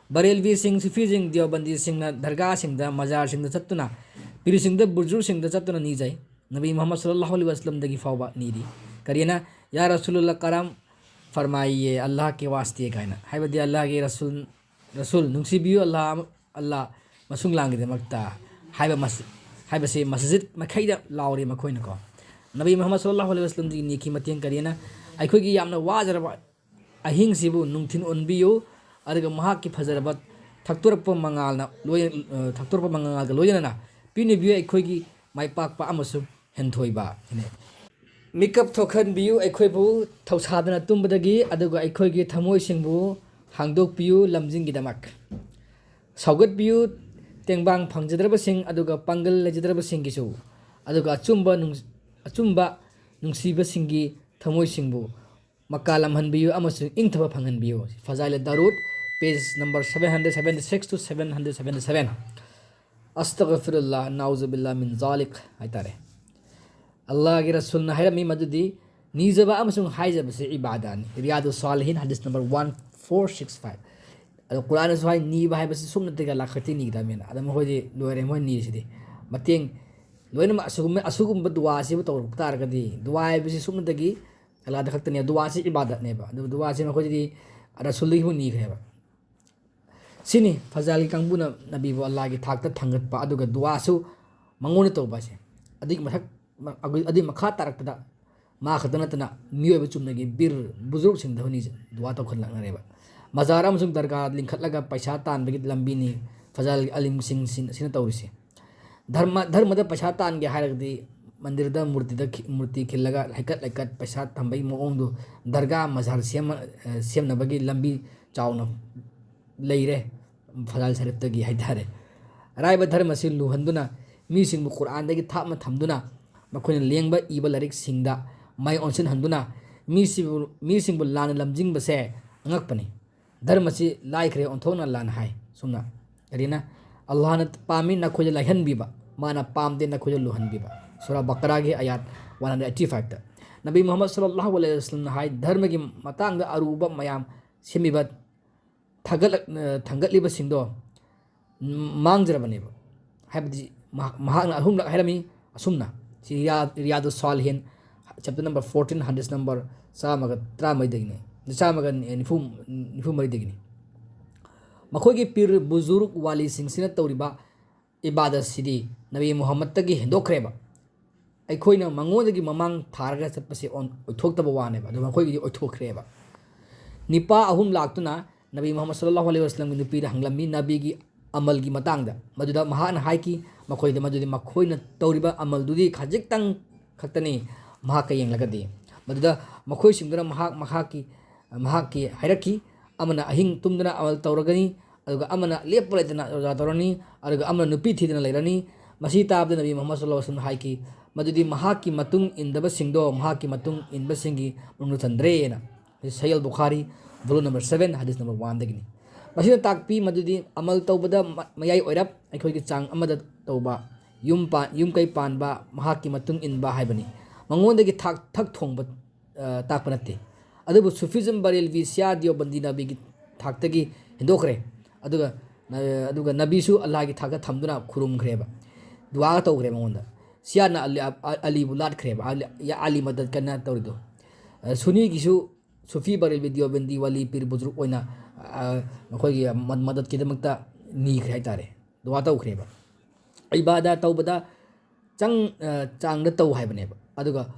ꯕꯔꯦꯜꯕꯤꯁꯤꯡ, ꯁꯨꯐꯤꯁꯤꯡ, ꯗꯤꯌꯣꯕꯟꯗꯤꯁꯤꯡꯅ ꯗꯔꯒꯥꯁꯤꯡꯗ, ꯃꯖꯥꯔꯁꯤꯡꯗ ꯆꯠꯇꯨꯅ, ꯄꯤꯔꯁꯤꯡꯗ, ꯕꯨꯔꯖꯨꯔꯁꯤꯡꯗ ꯆꯠꯇꯨꯅ ꯅꯤꯖꯩ꯫ ꯅꯕꯤ ꯃꯨꯍꯝꯃꯗ ꯁꯜꯂꯜꯂꯥꯍꯨ ꯑꯂꯩꯍꯤ ꯋꯥꯁꯂꯝꯗꯒꯤ ꯐꯥꯎꯕ ꯅꯤꯔꯤ꯫ ꯀꯔꯤꯅ, "ꯌꯥ ꯔꯁꯨꯂꯨꯜꯂꯥ ꯀꯔꯝ ꯐꯔꯃꯥꯏꯌꯦ ꯑꯜꯂꯥꯍ ꯀꯦ ꯋꯥꯁꯇꯦ" ꯀꯥꯏꯅ, ꯍꯥꯏꯕꯗꯤ ꯑꯜꯂꯥꯍꯒꯤ ꯔꯁꯨꯜ, ꯔꯁꯨꯜ ꯅꯨꯡꯁꯤꯕꯤꯌꯨ ꯑꯜꯂꯥꯍ, ꯑꯜꯂꯥꯍ ꯃꯁꯨꯡ ꯂꯥꯡꯒꯤꯗꯃꯛꯇ ꯍꯥꯏꯕ ꯃꯁ-, ꯍꯥꯏꯕꯁꯤ ꯃꯁꯖꯤꯗ ꯃꯈꯩꯗ ꯂꯥꯎꯔꯤ ꯃꯈꯣꯏꯅꯀꯣ꯫ ꯅꯕꯤ ꯃꯨꯍꯝꯃꯗ ꯁꯜꯂꯜꯂꯥꯍꯨ ꯑꯂꯩꯍꯤ ꯋꯥꯁꯂꯝꯗꯒꯤ ꯅꯤꯈꯤ ꯃꯇꯦꯡ ꯀꯔꯤꯅ, "ꯑꯩꯈꯣꯏꯒꯤ ꯌꯥꯝꯅ ꯋꯥꯖꯔꯕ ꯑꯍꯤꯡꯁꯤꯕꯨ ꯅꯨꯡꯊꯤꯜ ꯑꯣꯟꯕꯤꯌꯨ, ꯑꯗꯨꯒ ꯃꯍꯥꯛꯀꯤ ꯐꯖꯔꯕ ꯊꯛꯇꯣꯔꯛꯄ ꯃꯉꯥꯜꯅ ꯂꯣꯏ-, ꯑ, ꯊꯛꯇꯣꯔꯛꯄ ꯃꯉꯥꯜꯒ ꯂꯣꯏꯅꯅ ꯄꯤꯅꯕꯤꯌꯨ ꯑꯩꯈꯣꯏꯒꯤ ꯃꯥꯏ ꯄꯥꯛꯄ ꯑꯃꯁꯨꯡ ꯍꯦꯟꯊꯣꯏꯕ" ꯍꯥꯏꯅ꯫ "ꯃꯤꯀꯞ ꯊꯣꯛꯍꯟꯕꯤꯌꯨ ꯑꯩꯈꯣꯏꯕꯨ ꯊꯧꯁꯥꯗꯅ ꯇꯨꯝꯕꯗꯒꯤ, ꯑꯗꯨꯒ ꯑꯩꯈꯣꯏꯒꯤ ꯊꯃꯣꯏꯁꯤꯡꯕꯨ ꯍꯥꯡꯗꯣꯛꯄꯤꯌꯨ ꯂꯝꯖꯤꯡꯒꯤꯗꯃꯛ꯫ ꯁꯧꯒꯠꯄꯤꯌꯨ ꯇꯦꯡꯕꯥꯡ ꯐꯪꯖꯗ꯭ꯔꯕꯁꯤꯡ, ꯑꯗꯨꯒ ꯄꯥꯡꯒꯜ ꯂꯩꯖꯗ꯭ꯔꯕꯁꯤꯡꯒꯤꯁꯨ, ꯑꯗꯨꯒ ꯑꯆꯨꯝꯕ ꯅꯨꯡ-, ꯑꯆꯨꯝꯕ ꯅꯨꯡꯁꯤꯕꯁꯤꯡꯒꯤ ꯊꯃꯣꯏꯁꯤꯡꯕꯨ ꯃꯀꯥ ꯂꯝꯍꯟꯕꯤꯌꯨ ꯑꯃꯁꯨꯡ ꯏꯪꯊꯕ ꯐꯪꯍꯟꯕꯤꯌꯨ꯫ ꯐꯖꯥꯏꯂ ꯗꯥꯔꯨꯗ, page number seven hundred seventy six to seven hundred seventy seven꯫ ꯑꯁꯇꯒꯐꯤꯔꯨꯜꯂꯥ, ꯅꯥꯎꯖꯨꯕꯤꯜꯂꯥ ꯃꯤꯟ ꯖꯥꯂꯤꯛ ꯍꯥꯏꯇꯥꯔꯦ꯫ ꯑꯜꯂꯥꯍꯒꯤ ꯔꯁꯨꯜꯅ ꯍꯥꯏꯔꯝꯃꯤ ꯃꯗꯨꯗꯤ ꯅꯤꯖꯕ ꯑꯃꯁꯨꯡ ꯍꯥꯏꯖꯕꯁꯤ ꯏꯕꯥꯗꯥꯅꯤ꯫ ꯔꯤꯌꯥꯗꯨ ꯁꯥꯂꯤꯍꯤꯟ, ꯍꯗꯤꯁ number one four six five꯫ ꯑꯗꯣ ꯀꯨꯔꯥꯟꯅꯁꯨ ꯍꯥꯏ, ꯅꯤꯕ ꯍꯥꯏꯕꯁꯤ ꯁꯨꯞꯅꯇꯒꯤ ꯑꯜꯂꯥꯍ ꯈꯛꯇ ꯅꯤꯒꯗꯕꯅꯤꯅ꯫ ꯑꯗꯣ ꯃꯈꯣꯏꯗꯤ ꯂꯣꯏꯔꯦ, ꯃꯣꯏ ꯅꯤꯔꯤꯁꯤꯗꯤ꯫ ꯃꯇꯦꯡ ꯂꯣꯏꯅꯃꯛ ꯑꯁꯤꯒꯨꯝꯕ, ꯑꯁꯤꯒꯨꯝꯕ ꯗꯨꯋꯥ ꯑꯁꯤꯕꯨ ꯇꯧꯔꯛꯄ ꯇꯥꯔꯒꯗꯤ, ꯗꯨꯋꯥ ꯍꯥꯏꯕꯁꯤ ꯁꯨꯞꯅꯇꯒꯤ ꯑꯜꯂꯥꯍꯗ ꯈꯛꯇꯅꯤ꯫ ꯗꯨꯋꯥꯁꯤ ꯏꯕꯥꯗꯠꯅꯦꯕ꯫ ꯑꯗꯨ ꯗꯨꯋꯥꯁꯤ ꯃꯈꯣꯏꯗꯤ ꯔꯁꯨꯜꯗꯒꯤ ꯑꯃꯨꯛ ꯅꯤꯈ꯭ꯔꯦꯕ꯫ ꯁꯤꯅꯤ ꯐꯖꯥꯏꯜꯒꯤ ꯀꯥꯡꯕꯨꯅ ꯅꯕꯤꯕꯨ ꯑꯜꯂꯥꯍꯒꯤ ꯊꯥꯛꯇ ꯊꯥꯡꯒꯠꯄ, ꯑꯗꯨꯒ ꯗꯨꯋꯥꯁꯨ ꯃꯉꯣꯟꯗ ꯇꯧꯕ ꯍꯥꯏꯁꯦ꯫ ꯑꯗꯨꯒꯤ ꯃꯊꯛ, ꯑꯗꯨꯒꯤ ꯃꯈꯥ ꯇꯥꯔꯛꯄꯗ ꯃꯥ ꯈꯛꯇ ꯅꯠꯇꯅ ꯃꯤꯑꯣꯏꯕ ꯆꯨꯝꯅꯒꯤ ꯕꯤꯔ ꯕꯨꯖꯨꯔꯨꯛꯁꯤꯡꯗ ꯍꯣꯏꯅꯤꯁꯦ ꯗꯨꯋꯥ ꯇꯧꯈꯠꯂꯛꯅꯔꯦꯕ꯫ ꯃꯖꯥꯔ ꯑꯃꯁꯨꯡ ꯗꯔꯒꯥ ꯂꯤꯡꯈꯠꯂꯒ ꯄꯩꯁꯥ ꯇꯥꯟꯕꯒꯤ ꯂꯝꯕꯤꯅꯤ ꯐꯖꯥꯏꯜꯒꯤ ꯑꯂꯤꯝꯁꯤꯡ ꯁꯤꯅ ꯇꯧꯔꯤꯁꯦ꯫ ꯙꯔꯃ, ꯙꯔꯃꯗ ꯄꯩꯁꯥ ꯇꯥꯟꯒꯦ ꯍꯥꯏꯔꯒꯗꯤ ꯃꯟꯗꯤꯔꯗ ꯃꯨꯔꯇꯤꯗ ꯈꯤ-, ꯃꯨꯔꯇꯤ ꯈꯤꯜꯂꯒ ꯂꯩꯀꯠ ꯂꯩꯀꯠ ꯄꯩꯁꯥ ꯊꯝꯕꯒꯤ ꯃꯑꯣꯡꯗꯨ ꯗꯔꯒꯥ ꯃꯖꯥꯔ ꯁꯦꯝꯃ-, ꯑ, ꯁꯦꯝꯅꯕꯒꯤ ꯂꯝꯕꯤ ꯆꯥꯎꯅ ꯂꯩꯔꯦ ꯐꯖꯥꯏꯜ ꯁꯔꯤꯐꯇꯒꯤ ꯍꯥꯏꯇꯥꯔꯦ꯫ ꯑꯔꯥꯏꯕ ꯙꯔꯃꯁꯤ ꯂꯨꯍꯟꯗꯨꯅ ꯃꯤꯁꯤꯡꯕꯨ ꯀꯨꯔꯥꯟꯗꯒꯤ ꯊꯥꯞꯅ ꯊꯝꯗꯨꯅ ꯃꯈꯣꯏꯅ ꯂꯦꯡꯕ ꯏꯕ ꯂꯥꯏꯔꯤꯛꯁꯤꯡꯗ ꯃꯥꯏ ꯑꯣꯟꯁꯤꯟꯍꯟꯗꯨꯅ ꯃꯤꯁꯤꯕꯨ, ꯃꯤꯁꯤꯡꯕꯨ ꯂꯥꯟꯅ ꯂꯝꯖꯤꯡꯕꯁꯦ ꯑꯉꯛꯄꯅꯤ꯫ ꯙꯔꯃꯁꯤ ꯂꯥꯏꯈ꯭ꯔꯦ ꯑꯣꯟꯊꯣꯛꯅ ꯂꯥꯟꯅ ꯍꯥꯏ꯫ ꯁꯨꯝꯅ ꯀꯔꯤꯅ? ꯑꯜꯂꯥꯍꯅ ꯄꯥꯝꯃꯤ ꯅꯈꯣꯏꯗ ꯂꯥꯏꯍꯟꯕꯤꯕ, ꯃꯥꯅ ꯄꯥꯝꯗꯦ ꯅꯈꯣꯏꯗ ꯂꯨꯍꯟꯕꯤꯕ꯫ ꯁꯨꯔꯥ ꯕꯀꯔꯥꯒꯤ ꯑꯌꯥꯠ one hundred eighty five ꯇ꯫ ꯅꯕꯤ ꯃꯨꯍꯝꯃꯗ ꯁꯜꯂꯜꯂꯥꯍꯨ ꯑꯂꯩꯍꯤ ꯋꯁꯜꯂꯝꯅ ꯍꯥꯏ, ꯙꯔꯃꯒꯤ ꯃꯇꯥꯡꯗ ꯑꯔꯨꯕ ꯃꯌꯥꯝ ꯁꯦꯝꯃꯤꯕ ꯊꯥꯒꯠꯂꯛ-, ꯊꯥꯡꯒꯠꯂꯤꯕꯁꯤꯡꯗꯣ ꯃꯥꯡꯖꯔꯕꯅꯦꯕ꯫ ꯍꯥꯏꯕꯗꯤ ꯃꯍꯥꯛ, ꯃꯍꯥꯛꯅ ꯑꯍꯨꯝꯂꯛ ꯍꯥꯏꯔꯝꯃꯤ ꯑꯁꯨꯝꯅ, ꯁꯤ ꯔꯤꯌꯥ-, ꯔꯤꯌꯥꯗꯨ ꯁꯥꯂꯤꯍꯤꯟ, chapter number fourteen, ꯍꯗꯤꯁ number ꯆꯥꯝꯃꯒ ꯇꯔꯥꯃꯔꯤꯗꯒꯤꯅꯤ, ꯆꯥꯝꯃꯒ ꯅꯤꯐꯨ, ꯅꯤꯐꯨ ꯃꯔꯤꯗꯒꯤꯅꯤ꯫ ꯃꯈꯣꯏꯒꯤ ꯄꯤꯔ ꯕꯨꯖꯨꯔꯨꯛ ꯋꯥꯂꯤꯁꯤꯡꯁꯤꯅ ꯇꯧꯔꯤꯕ ꯏꯕꯥꯗꯠꯁꯤꯗꯤ ꯅꯕꯤ ꯃꯨꯍꯝꯃꯗꯇꯒꯤ ꯍꯦꯟꯗꯣꯛꯈ꯭ꯔꯦꯕ꯫ ꯑꯩꯈꯣꯏꯅ ꯃꯉꯣꯟꯗꯒꯤ ꯃꯃꯥꯡ ꯊꯥꯔꯒ ꯆꯠꯄꯁꯦ ꯑꯣꯟ-, ꯑꯣꯏꯊꯣꯛꯇꯕ ꯋꯥꯅꯦꯕ, ꯑꯗꯨ ꯃꯈꯣꯏꯒꯤꯗꯤ ꯑꯣꯏꯊꯣꯛꯈ꯭ꯔꯦꯕ꯫ ꯅꯤꯄꯥ ꯑꯍꯨꯝ ꯂꯥꯛꯇꯨꯅ ꯅꯕꯤ ꯃꯨꯍꯝꯃꯗ ꯁꯜꯂꯜꯂꯥꯍꯨ ꯑꯂꯩꯍꯤ ꯋꯁꯜꯂꯝꯒꯤ ꯅꯨꯄꯤꯗ ꯍꯪꯂꯝꯃꯤ ꯅꯕꯤꯒꯤ ꯑꯃꯜꯒꯤ ꯃꯇꯥꯡꯗ꯫ ꯃꯗꯨꯗ ꯃꯍꯥꯛꯅ ꯍꯥꯏꯈꯤ ꯃꯈꯣꯏꯗ, ꯃꯗꯨꯗꯤ ꯃꯈꯣꯏꯅ ꯇꯧꯔꯤꯕ ꯑꯃꯜꯗꯨꯗꯤ ꯈꯖꯤꯛꯇꯪ ꯈꯛꯇꯅꯤ ꯃꯍꯥꯛꯀ ꯌꯦꯡꯂꯒꯗꯤ꯫ ꯃꯗꯨꯗ ꯃꯈꯣꯏꯁꯤꯡꯗꯨꯅ ꯃꯍꯥꯛ, ꯃꯍꯥꯛꯀꯤ, ꯃꯍꯥꯛꯀꯤ ꯍꯥꯏꯔꯛꯈꯤ, ꯑꯃꯅ ꯑꯍꯤꯡ ꯇꯨꯝꯗꯨꯅ ꯑꯃꯜ ꯇꯧꯔꯒꯅꯤ, ꯑꯗꯨꯒ ꯑꯃꯅ ꯂꯦꯞꯄ ꯂꯩꯇꯅ ꯔꯣꯖꯥ ꯇꯧꯔꯅꯤ, ꯑꯗꯨꯒ ꯑꯃꯅ ꯅꯨꯄꯤ ꯊꯤꯗꯅ ꯂꯩꯔꯅꯤ꯫ ꯃꯁꯤ ꯇꯥꯕꯗ ꯅꯕꯤ ꯃꯨꯍꯝꯃꯗ ꯁꯜꯂꯜꯂꯥꯍꯨ ꯑꯂꯩꯍꯤ ꯋꯁꯜꯂꯝꯅ ꯍꯥꯏꯈꯤ, ꯃꯗꯨꯗꯤ ꯃꯍꯥꯛꯀꯤ ꯃꯇꯨꯡ ꯏꯟꯗꯕꯁꯤꯡꯗꯣ ꯃꯍꯥꯛꯀꯤ ꯃꯇꯨꯡ ꯏꯟꯕꯁꯤꯡꯒꯤ ꯃꯅꯨꯡꯗ ꯆꯟꯗ꯭ꯔꯦꯅ꯫ ꯁꯍꯤ ꯑꯜ ꯕꯨꯈꯥꯔꯤ, volume number seven, hadith number one ꯗꯒꯤꯅꯤ꯫ ꯃꯁꯤꯅ ꯇꯥꯛꯄꯤ ꯃꯗꯨꯗꯤ ꯑꯃꯜ ꯇꯧꯕꯗ ꯃ-, ꯃꯌꯥꯏ ꯑꯣꯏꯔꯞ, ꯑꯩꯈꯣꯏꯒꯤ ꯆꯥꯡ ꯑꯃꯗ ꯇꯧꯕ, ꯌꯨꯝ ꯄꯥꯟ-, ꯌꯨꯝ ꯀꯩ ꯄꯥꯟꯕ, ꯃꯍꯥꯛꯀꯤ ꯃꯇꯨꯡ ꯏꯟꯕ ꯍꯥꯏꯕꯅꯤ꯫ ꯃꯉꯣꯟꯗꯒꯤ ꯊꯥꯛ, ꯊꯛ ꯊꯣꯡꯕ, ꯑ, ꯇꯥꯛꯄ ꯅꯠꯇꯦ꯫ ꯑꯗꯨꯕꯨ ꯁꯨꯐꯤꯖꯝ ꯕꯔꯦꯜꯕꯤ ꯁꯤꯌꯥ ꯗꯤꯌꯣꯕꯟꯗꯤ ꯅꯕꯤꯒꯤ ꯊꯥꯛꯇꯒꯤ ꯍꯦꯟꯗꯣꯛꯈ꯭ꯔꯦ꯫ ꯑꯗꯨꯒ, ꯑ, ꯑꯗꯨꯒ ꯅꯕꯤꯁꯨ ꯑꯜꯂꯥꯍꯒꯤ ꯊꯥꯛꯇ ꯊꯝꯗꯨꯅ ꯈꯨꯔꯨꯝꯈ꯭ꯔꯦꯕ, ꯗꯨꯋꯥꯒ ꯇꯧꯈ꯭ꯔꯦ ꯃꯉꯣꯟꯗ꯫ ꯁꯤꯌꯥꯅ ꯑꯂꯤ, ꯑ-, ꯑꯂꯤꯕꯨ ꯂꯥꯠꯈ꯭ꯔꯦꯕ, ꯑꯂꯤ, ꯌꯥ ꯑꯂꯤ ꯃꯗꯠ ꯀꯟꯅ ꯇꯧꯔꯤꯗꯣ꯫ ꯑ, ꯁꯨꯅꯤꯒꯤꯁꯨ ꯁꯨꯐꯤ ꯕꯔꯦꯜꯕꯤ ꯗꯤꯌꯣꯕꯟꯗꯤ ꯋꯥꯂꯤ ꯄꯤꯔ ꯕꯨꯖꯨꯔꯨꯛ ꯑꯣꯏꯅ, ꯑ, ꯃꯈꯣꯏꯒꯤ ꯃ-, ꯃꯗꯠꯀꯤꯗꯃꯛꯇ ꯅꯤꯈ꯭ꯔꯦ ꯍꯥꯏꯇꯥꯔꯦ, ꯗꯨꯋꯥ ꯇꯧꯈ꯭ꯔꯦꯕ꯫ ꯏꯕꯥꯗꯥ ꯇꯧꯕꯗ ꯆꯪ-, ꯑ, ꯆꯥꯡꯗ ꯇꯧ ꯍꯥꯏꯕꯅꯦꯕ꯫ ꯑꯗꯨꯒ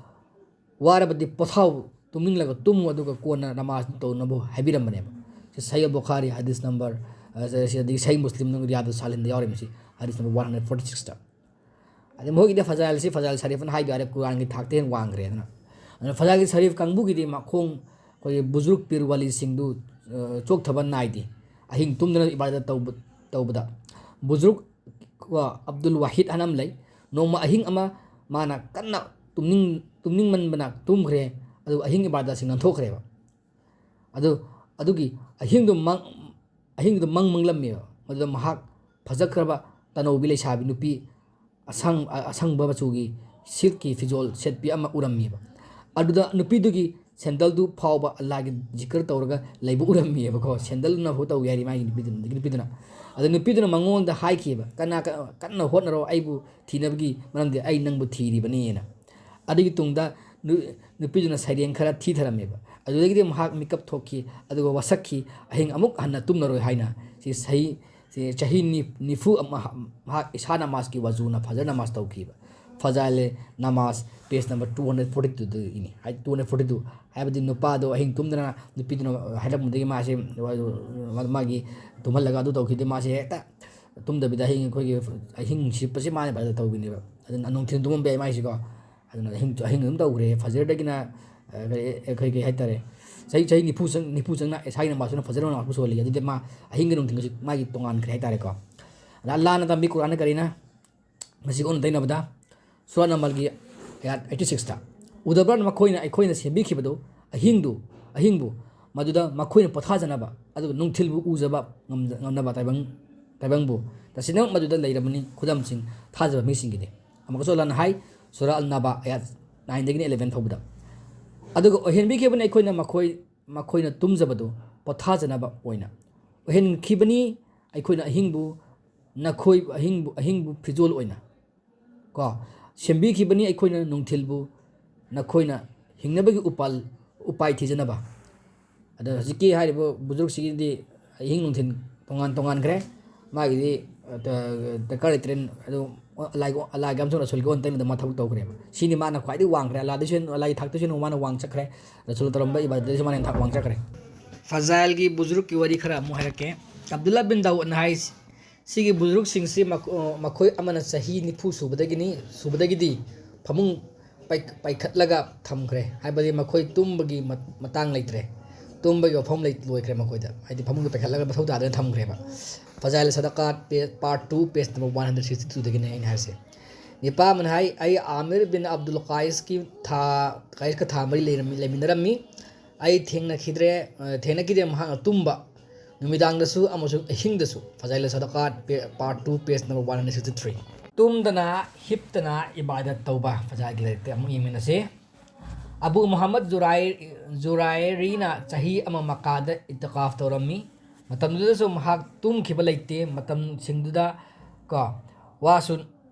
ꯋꯥꯔꯕꯗꯤ ꯄꯣꯊꯥꯎ, ꯇꯨꯝꯅꯤꯡꯂꯒ ꯇꯨꯝꯃꯨ, ꯑꯗꯨꯒ ꯀꯣꯟꯅ ꯅꯃꯥꯖ ꯇꯧꯅꯕ ꯍꯥꯏꯕꯤꯔꯝꯕꯅꯦꯕ꯫ ꯁꯤ ꯁꯍꯤ ꯕꯨꯈꯥꯔꯤ ꯍꯗꯤꯁ ꯅꯝꯕꯔ, ꯑ, ꯁꯤ-, ꯁꯤ-, ꯑꯗꯒꯤ ꯁꯍꯤ ꯃꯨꯁꯂꯤꯝ, ꯅꯪ ꯔꯤꯌꯥꯗꯨ ꯁꯥꯂꯤꯟꯗ ꯌꯥꯎꯔꯤꯕꯅꯤ, ꯁꯤ ꯍꯗꯤꯁ ꯅꯝꯕꯔ ꯋꯥꯟ ꯍꯟꯗ꯭ꯔꯦꯠ ꯐꯣꯔꯇꯤ ꯁꯤꯛꯁꯇ꯫ ꯑꯗꯩ ꯃꯈꯣꯏꯒꯤꯗꯤ ꯐꯖꯥꯏꯜꯁꯤ ꯐꯖꯥꯏꯜ ꯁꯔꯤꯐꯅ ꯍꯥꯏꯕ ꯌꯥꯔꯦ, ꯀꯨꯔꯥꯟꯒꯤ ꯊꯥꯛꯇ ꯍꯦꯟꯅ ꯋꯥꯡꯈ꯭ꯔꯦ꯫ ꯑꯗꯨꯅ, ꯑꯗꯨꯅ ꯐꯖꯥꯏꯜꯒꯤ ꯁꯔꯤꯐ ꯀꯥꯡꯕꯨꯒꯤꯗꯤ ꯃꯈꯣꯡ, ꯑꯩꯈꯣꯏꯒꯤ ꯕꯨꯖꯨꯔꯨꯛ ꯄꯤꯔ ꯋꯥꯂꯤꯁꯤꯡꯗꯨ, ꯑ, ꯆꯣꯛꯊꯕ ꯅꯥꯏꯗꯦ꯫ ꯑꯍꯤꯡ ꯇꯨꯝꯗꯅ ꯏꯕꯥꯗꯠ ꯇꯧꯕ, ꯇꯧꯕꯗ ꯕꯨꯖꯨꯔꯨꯛ ꯀꯣ, ꯑꯕꯗꯨꯜ ꯋꯥꯍꯤꯗ ꯍꯥꯏꯅ ꯑꯃ ꯂꯩ꯫ ꯅꯣꯡꯃ ꯑꯍꯤꯡ ꯑꯃ ꯃꯥꯅ ꯀꯟꯅ ꯇꯨꯝꯅꯤꯡ-, ꯇꯨꯝꯅꯤꯡꯃꯟꯕꯅ ꯇꯨꯝꯈ꯭ꯔꯦ꯫ ꯑꯗꯨꯒ ꯑꯍꯤꯡ ꯏꯕꯥꯗꯠꯁꯤꯡ ꯅꯥꯟꯊꯣꯛꯈ꯭ꯔꯦꯕ꯫ ꯑꯗꯨ, ꯑꯗꯨꯒꯤ ꯑꯍꯤꯡꯗꯨ ꯃꯪ-, ꯑꯍꯤꯡꯗꯨ ꯃꯪ ꯃꯪꯂꯝꯃꯦꯕ꯫ ꯃꯗꯨꯗ ꯃꯍꯥꯛ ꯐꯖꯈ꯭ꯔꯕ ꯇꯅꯧꯕꯤ ꯂꯩꯁꯥꯕꯤ ꯅꯨꯄꯤ ꯑꯁꯪ-, ꯑ-, ꯑꯁꯪꯕ ꯃꯆꯨꯒꯤ ꯁꯤꯜꯛꯀꯤ ꯐꯤꯖꯣꯜ ꯁꯦꯠꯄꯤ ꯑꯃ ꯎꯔꯝꯃꯦꯕ꯫ ꯑꯗꯨꯗ ꯅꯨꯄꯤꯗꯨꯒꯤ ꯁꯦꯟꯗꯜꯗꯨ ꯐꯥꯎꯕ ꯑꯜꯂꯥꯒꯤ ꯖꯤꯀꯔ ꯇꯧꯔꯒ ꯂꯩꯕ ꯎꯔꯝꯃꯦꯕꯀꯣ꯫ ꯁꯦꯟꯗꯜꯅꯐꯥꯎ ꯇꯧꯒꯦ ꯍꯥꯏꯔꯤ ꯃꯥꯒꯤ ꯅꯨꯄꯤꯗꯨꯅ, ꯅꯨꯄꯤꯗꯨꯅ꯫ ꯑꯗꯨ ꯅꯨꯄꯤꯗꯨꯅ ꯃꯉꯣꯟꯗ ꯍꯥꯏꯈꯤꯕ, "ꯀꯅꯥ-, ꯀ-, ꯀꯟꯅ ꯍꯣꯠꯅꯔꯣ, ꯑꯩꯕꯨ ꯊꯤꯅꯕꯒꯤ, ꯃꯔꯝꯗꯤ ꯑꯩ ꯅꯪꯕꯨ ꯊꯤꯔꯤꯕꯅꯤꯅ"꯫ ꯑꯗꯨꯒꯤ ꯇꯨꯡꯗ ꯅꯨ-, ꯅꯨꯄꯤꯗꯨꯅ ꯁꯩꯔꯦꯡ ꯈꯔ ꯊꯤꯊꯔꯝꯃꯦꯕ꯫ ꯑꯗꯨꯗꯒꯤꯗꯤ ꯃꯍꯥꯛ ꯃꯤꯀꯞ ꯊꯣꯛꯈꯤ, ꯑꯗꯨꯒ ꯋꯥꯁꯛꯈꯤ, ꯑꯍꯤꯡ ꯑꯃꯨꯛ ꯍꯟꯅ ꯇꯨꯝꯂꯔꯣꯏ ꯍꯥꯏꯅ꯫ ꯁꯤ ꯁꯍꯤ ꯁꯤ ꯆꯍꯤ ꯅꯤ-, ꯅꯤꯐꯨ ꯑꯃ ꯃꯍꯥꯛ ꯏꯁꯥ ꯅꯃꯥꯖꯀꯤ ꯋꯥꯖꯨꯅ ꯐꯖꯔ ꯅꯃꯥꯖ ꯇꯧꯈꯤꯕ꯫ ꯐꯖꯥꯏꯂꯦ ꯅꯃꯥꯖ, page number two hundred forty twoꯗꯒꯤꯅꯤ꯫ ꯍꯥꯏ, two hundred forty two ꯍꯥꯏꯕꯗꯤ ꯅꯨꯄꯥꯗꯣ ꯑꯍꯤꯡ ꯇꯨꯝꯗꯅ ꯅꯨꯄꯤꯗꯨꯅ ꯍꯥꯏꯔꯛꯄꯗꯒꯤ ꯃꯥꯁꯦ, ꯃꯥꯒꯤ ꯇꯨꯝꯍꯜꯂꯒ ꯑꯗꯨ ꯇꯧꯈꯤꯕꯗꯒꯤ ꯃꯥꯁꯦ ꯍꯦꯛꯇ ꯇꯨꯝꯗꯕꯤꯗ ꯑꯍꯤꯡ, ꯑꯩꯈꯣꯏꯒꯤ ꯑꯍꯤꯡ ꯁꯤꯞꯄꯁꯤ ꯃꯥꯅ ꯐꯖꯅ ꯇꯧꯕꯤꯅꯦꯕ꯫ ꯑꯗꯨꯅ ꯅꯨꯡꯊꯤꯜ ꯇꯨꯝꯃꯝꯕ ꯌꯥꯏ ꯃꯥꯏꯁꯤꯀꯣ꯫ ꯑꯗꯨꯅ ꯑꯍꯤꯡ, ꯑꯍꯤꯡ ꯑꯗꯨꯝ ꯇꯧꯈ꯭ꯔꯦ꯫ ꯐꯖꯔꯗꯒꯤꯅ, ꯑ, ꯀꯔꯤ, ꯑꯩꯈꯣꯏ ꯀꯩ ꯍꯥꯏꯇꯥꯔꯦ, ꯆꯍꯤ, ꯆꯍꯤ ꯅꯤꯐꯨ ꯆꯪ-, ꯅꯤꯐꯨ ꯆꯪꯅ ꯏꯁꯥꯒꯤ ꯅꯃꯥꯖꯇꯨꯅ ꯐꯖꯔ ꯅꯃꯥꯖꯄꯨ ꯁꯣꯜꯂꯤ꯫ ꯑꯗꯨꯗꯤ ꯃꯥ ꯑꯍꯤꯡꯒꯤ ꯅꯨꯡꯊꯤꯜꯒꯁꯨ ꯃꯥꯒꯤ ꯇꯣꯉꯥꯟꯈ꯭ꯔꯦ ꯍꯥꯏꯇꯥꯔꯦꯀꯣ꯫ ꯑꯗ ꯑꯜꯂꯥꯍꯅ ꯇꯝꯕꯤ ꯀꯨꯔꯥꯟꯅ ꯀꯔꯤꯅ? ꯃꯁꯤꯒ ꯑꯣꯟꯅ ꯇꯩꯅꯕꯗ, ꯁꯨꯔꯥ ꯅꯝꯕꯔꯒꯤ ꯑꯌꯥꯠ eighty sixꯇ, "ꯎꯗꯕ꯭ꯔꯥ ꯃꯈꯣꯏꯅ ꯑꯩꯈꯣꯏꯅ ꯁꯦꯝꯕꯤꯈꯤꯕꯗꯨ, ꯑꯍꯤꯡꯗꯨ, ꯑꯍꯤꯡꯕꯨ, ꯃꯗꯨꯗ ꯃꯈꯣꯏꯅ ꯄꯣꯊꯥꯖꯅꯕ, ꯑꯗꯨꯒ ꯅꯨꯡꯊꯤꯜꯕꯨ ꯎꯖꯕ ꯉꯝꯖ-, ꯉꯝꯅꯕ ꯇꯥꯏꯕꯪ, ꯇꯥꯏꯕꯪꯕꯨ? ꯇꯁꯦꯡꯅꯃꯛ ꯃꯗꯨꯗ ꯂꯩꯔꯕꯅꯤ ꯈꯨꯗꯝꯁꯤꯡ ꯊꯥꯖꯕ ꯃꯤꯁꯤꯡꯒꯤꯗꯤ"꯫ ꯑꯃꯨꯛꯀꯁꯨ ꯑꯜꯂꯥꯍꯅ ꯍꯥꯏ, ꯁꯨꯔꯥ ꯑꯜ ꯅꯕꯥ, ꯑꯌꯥꯠ nineꯗꯒꯤꯅ eleven ꯐꯥꯎꯕꯗ, "ꯑꯗꯨꯒ ꯑꯣꯏꯍꯟꯕꯤꯈꯤꯕꯅꯤ ꯑꯩꯈꯣꯏꯅ ꯃꯈꯣꯏ, ꯃꯈꯣꯏꯅ ꯇꯨꯝꯖꯕꯗꯨ ꯄꯣꯊꯥꯖꯅꯕ ꯑꯣꯏꯅ꯫ ꯑꯣꯏꯍꯟꯈꯤꯕꯅꯤ ꯑꯩꯈꯣꯏꯅ ꯑꯍꯤꯡꯕꯨ, ꯅꯈꯣꯏ ꯑꯍꯤꯡꯕꯨ, ꯑꯍꯤꯡꯕꯨ ꯐꯤꯖꯣꯜ ꯑꯣꯏꯅ"꯫ ꯀꯣ, "ꯁꯦꯝꯕꯤꯈꯤꯕꯅꯤ ꯑꯩꯈꯣꯏꯅ ꯅꯨꯡꯊꯤꯜꯕꯨ ꯅꯈꯣꯏꯅ ꯍꯤꯡꯅꯕꯒꯤ ꯎꯄꯥꯜ, ꯎꯄꯥꯏ ꯊꯤꯖꯅꯕ"꯫ ꯑꯗꯣ ꯍꯧꯖꯤꯛꯀꯤ ꯍꯥꯏꯔꯤꯕ ꯕꯨꯖꯨꯔꯨꯛꯁꯤꯒꯤꯗꯤ ꯑꯍꯤꯡ ꯅꯨꯡꯊꯤꯜ ꯇꯣꯉꯥꯟ ꯇꯣꯉꯥꯟꯈ꯭ꯔꯦ꯫ ꯃꯥꯒꯤꯗꯤ, ꯑ, ꯗꯔꯀꯥꯔ ꯂꯩꯇ꯭ꯔꯦ꯫ ꯑꯗꯨ ꯑꯜꯂꯥꯍꯒꯤ, ꯑꯜꯂꯥꯍꯒꯤ ꯑꯃꯁꯨꯡ ꯔꯁꯨꯜꯒꯤ ꯑꯣꯟꯅ ꯇꯩꯅꯕꯗ ꯃꯥ ꯊꯕꯛ ꯇꯧꯈ꯭ꯔꯦꯕ꯫ ꯁꯤꯅꯤ ꯃꯥꯅ ꯈ꯭ꯋꯥꯏꯗꯒꯤ ꯋꯥꯡꯈ꯭ꯔꯦ꯫ ꯑꯜꯂꯥꯍꯗꯁꯨ ꯍꯦꯟꯅ, ꯑꯜꯂꯥꯍꯒꯤ ꯊꯥꯛꯇꯁꯨ ꯍꯦꯟꯅ ꯃꯥꯅ ꯋꯥꯡ ꯆꯠꯈ꯭ꯔꯦ꯫ ꯔꯁꯨꯜ ꯇꯧꯔꯝꯕ ꯏꯕꯥꯗꯠꯇꯁꯨ ꯃꯥꯅ ꯍꯦꯟꯅ ꯊꯥꯛ ꯋꯥꯡ ꯆꯠꯈ꯭ꯔꯦ꯫ ꯐꯖꯥꯏꯜꯒꯤ ꯕꯨꯖꯨꯔꯨꯛꯀꯤ ꯋꯥꯔꯤ ꯈꯔ ꯑꯃꯨꯛ ꯍꯥꯏꯔꯛꯀꯦ꯫ ꯑꯕꯗꯨꯜꯂꯥ ꯕꯤꯟ ꯗꯥꯎꯗꯅ ꯍꯥꯏ, ꯁꯤꯒꯤ ꯕꯨꯖꯨꯔꯨꯛꯁꯤꯡꯁꯤ ꯃꯈ-, ꯃꯈꯣꯏ ꯑꯃꯅ ꯆꯍꯤ ꯅꯤꯐꯨ ꯁꯨꯕꯗꯒꯤꯅꯤ, ꯁꯨꯕꯗꯒꯤꯗꯤ ꯐꯃꯨꯡ ꯄꯥꯏ-, ꯄꯥꯏꯈꯠꯂꯒ ꯊꯝꯈ꯭ꯔꯦ, ꯍꯥꯏꯕꯗꯤ ꯃꯈꯣꯏ ꯇꯨꯝꯕꯒꯤ ꯃ-, ꯃꯇꯥꯡ ꯂꯩꯇ꯭ꯔꯦ, ꯇꯨꯝꯕꯒꯤ ꯋꯥꯐꯝ ꯂꯩ-, ꯂꯣꯏꯈ꯭ꯔꯦ ꯃꯈꯣꯏꯗ, ꯍꯥꯏꯗꯤ ꯐꯃꯨꯡꯗ ꯄꯥꯏꯈꯠꯂꯒ ꯃꯊꯧ ꯇꯥꯗꯅ ꯊꯝꯈ꯭ꯔꯦꯕ꯫ ꯐꯖꯥꯏꯜ ꯁꯗꯀꯥꯠ, ꯄꯦ-, part two, page number one hundred sixty twoꯗꯒꯤꯅꯦ ꯑꯩꯅ ꯍꯥꯏꯔꯤꯁꯦ꯫ ꯅꯤꯄꯥ ꯑꯃꯅ ꯍꯥꯏ, "ꯑꯩ ꯑꯥꯃꯤꯔ ꯕꯤꯟ ꯑꯕꯗꯨꯜ ꯀꯥꯏꯁꯀꯤ ꯊꯥ, ꯀꯥꯏꯁꯀ ꯊꯥ ꯃꯔꯤ ꯂꯩꯔꯝꯃꯤ, ꯂꯩꯃꯤꯟꯅꯔꯝꯃꯤ꯫ ꯑꯩ ꯊꯦꯡꯅꯈꯤꯗ꯭ꯔꯦ, ꯑ, ꯊꯦꯡꯅꯈꯤꯗꯦ ꯃꯍꯥꯛꯅ ꯇꯨꯝꯕ, ꯅꯨꯃꯤꯗꯥꯡꯗꯁꯨ ꯑꯃꯁꯨꯡ ꯑꯍꯤꯡꯗꯁꯨ"꯫ ꯐꯖꯥꯏꯜ ꯁꯗꯀꯥꯠ, ꯄꯦ-, part two, page number one hundred sixty three꯫ ꯇꯨꯝꯗꯅ ꯍꯤꯞꯇꯅ ꯏꯕꯥꯗꯠ ꯇꯧꯕ꯫ ꯐꯖꯥꯏꯜꯒꯤ ꯂꯥꯏꯔꯤꯛꯇ ꯑꯃꯨꯛ ꯌꯦꯡꯃꯤꯟꯅꯁꯤ꯫ ꯑꯕꯨ ꯃꯨꯍꯝꯃꯗ ꯖꯨꯔꯥꯏ-, ꯖꯨꯔꯥꯏꯔꯤꯅ ꯆꯍꯤ ꯑꯃ ꯃꯛꯀꯥꯗ ꯏꯇꯤꯀꯥꯐ ꯇꯧꯔꯝꯃꯤ꯫ ꯃꯇꯝꯗꯨꯗꯁꯨ ꯃꯍꯥꯛ ꯇꯨꯝꯈꯤꯕ ꯂꯩꯇꯦ꯫ ꯃꯇꯝꯁꯤꯡꯗꯨꯗ ꯀꯣ, ꯋꯥꯁꯨ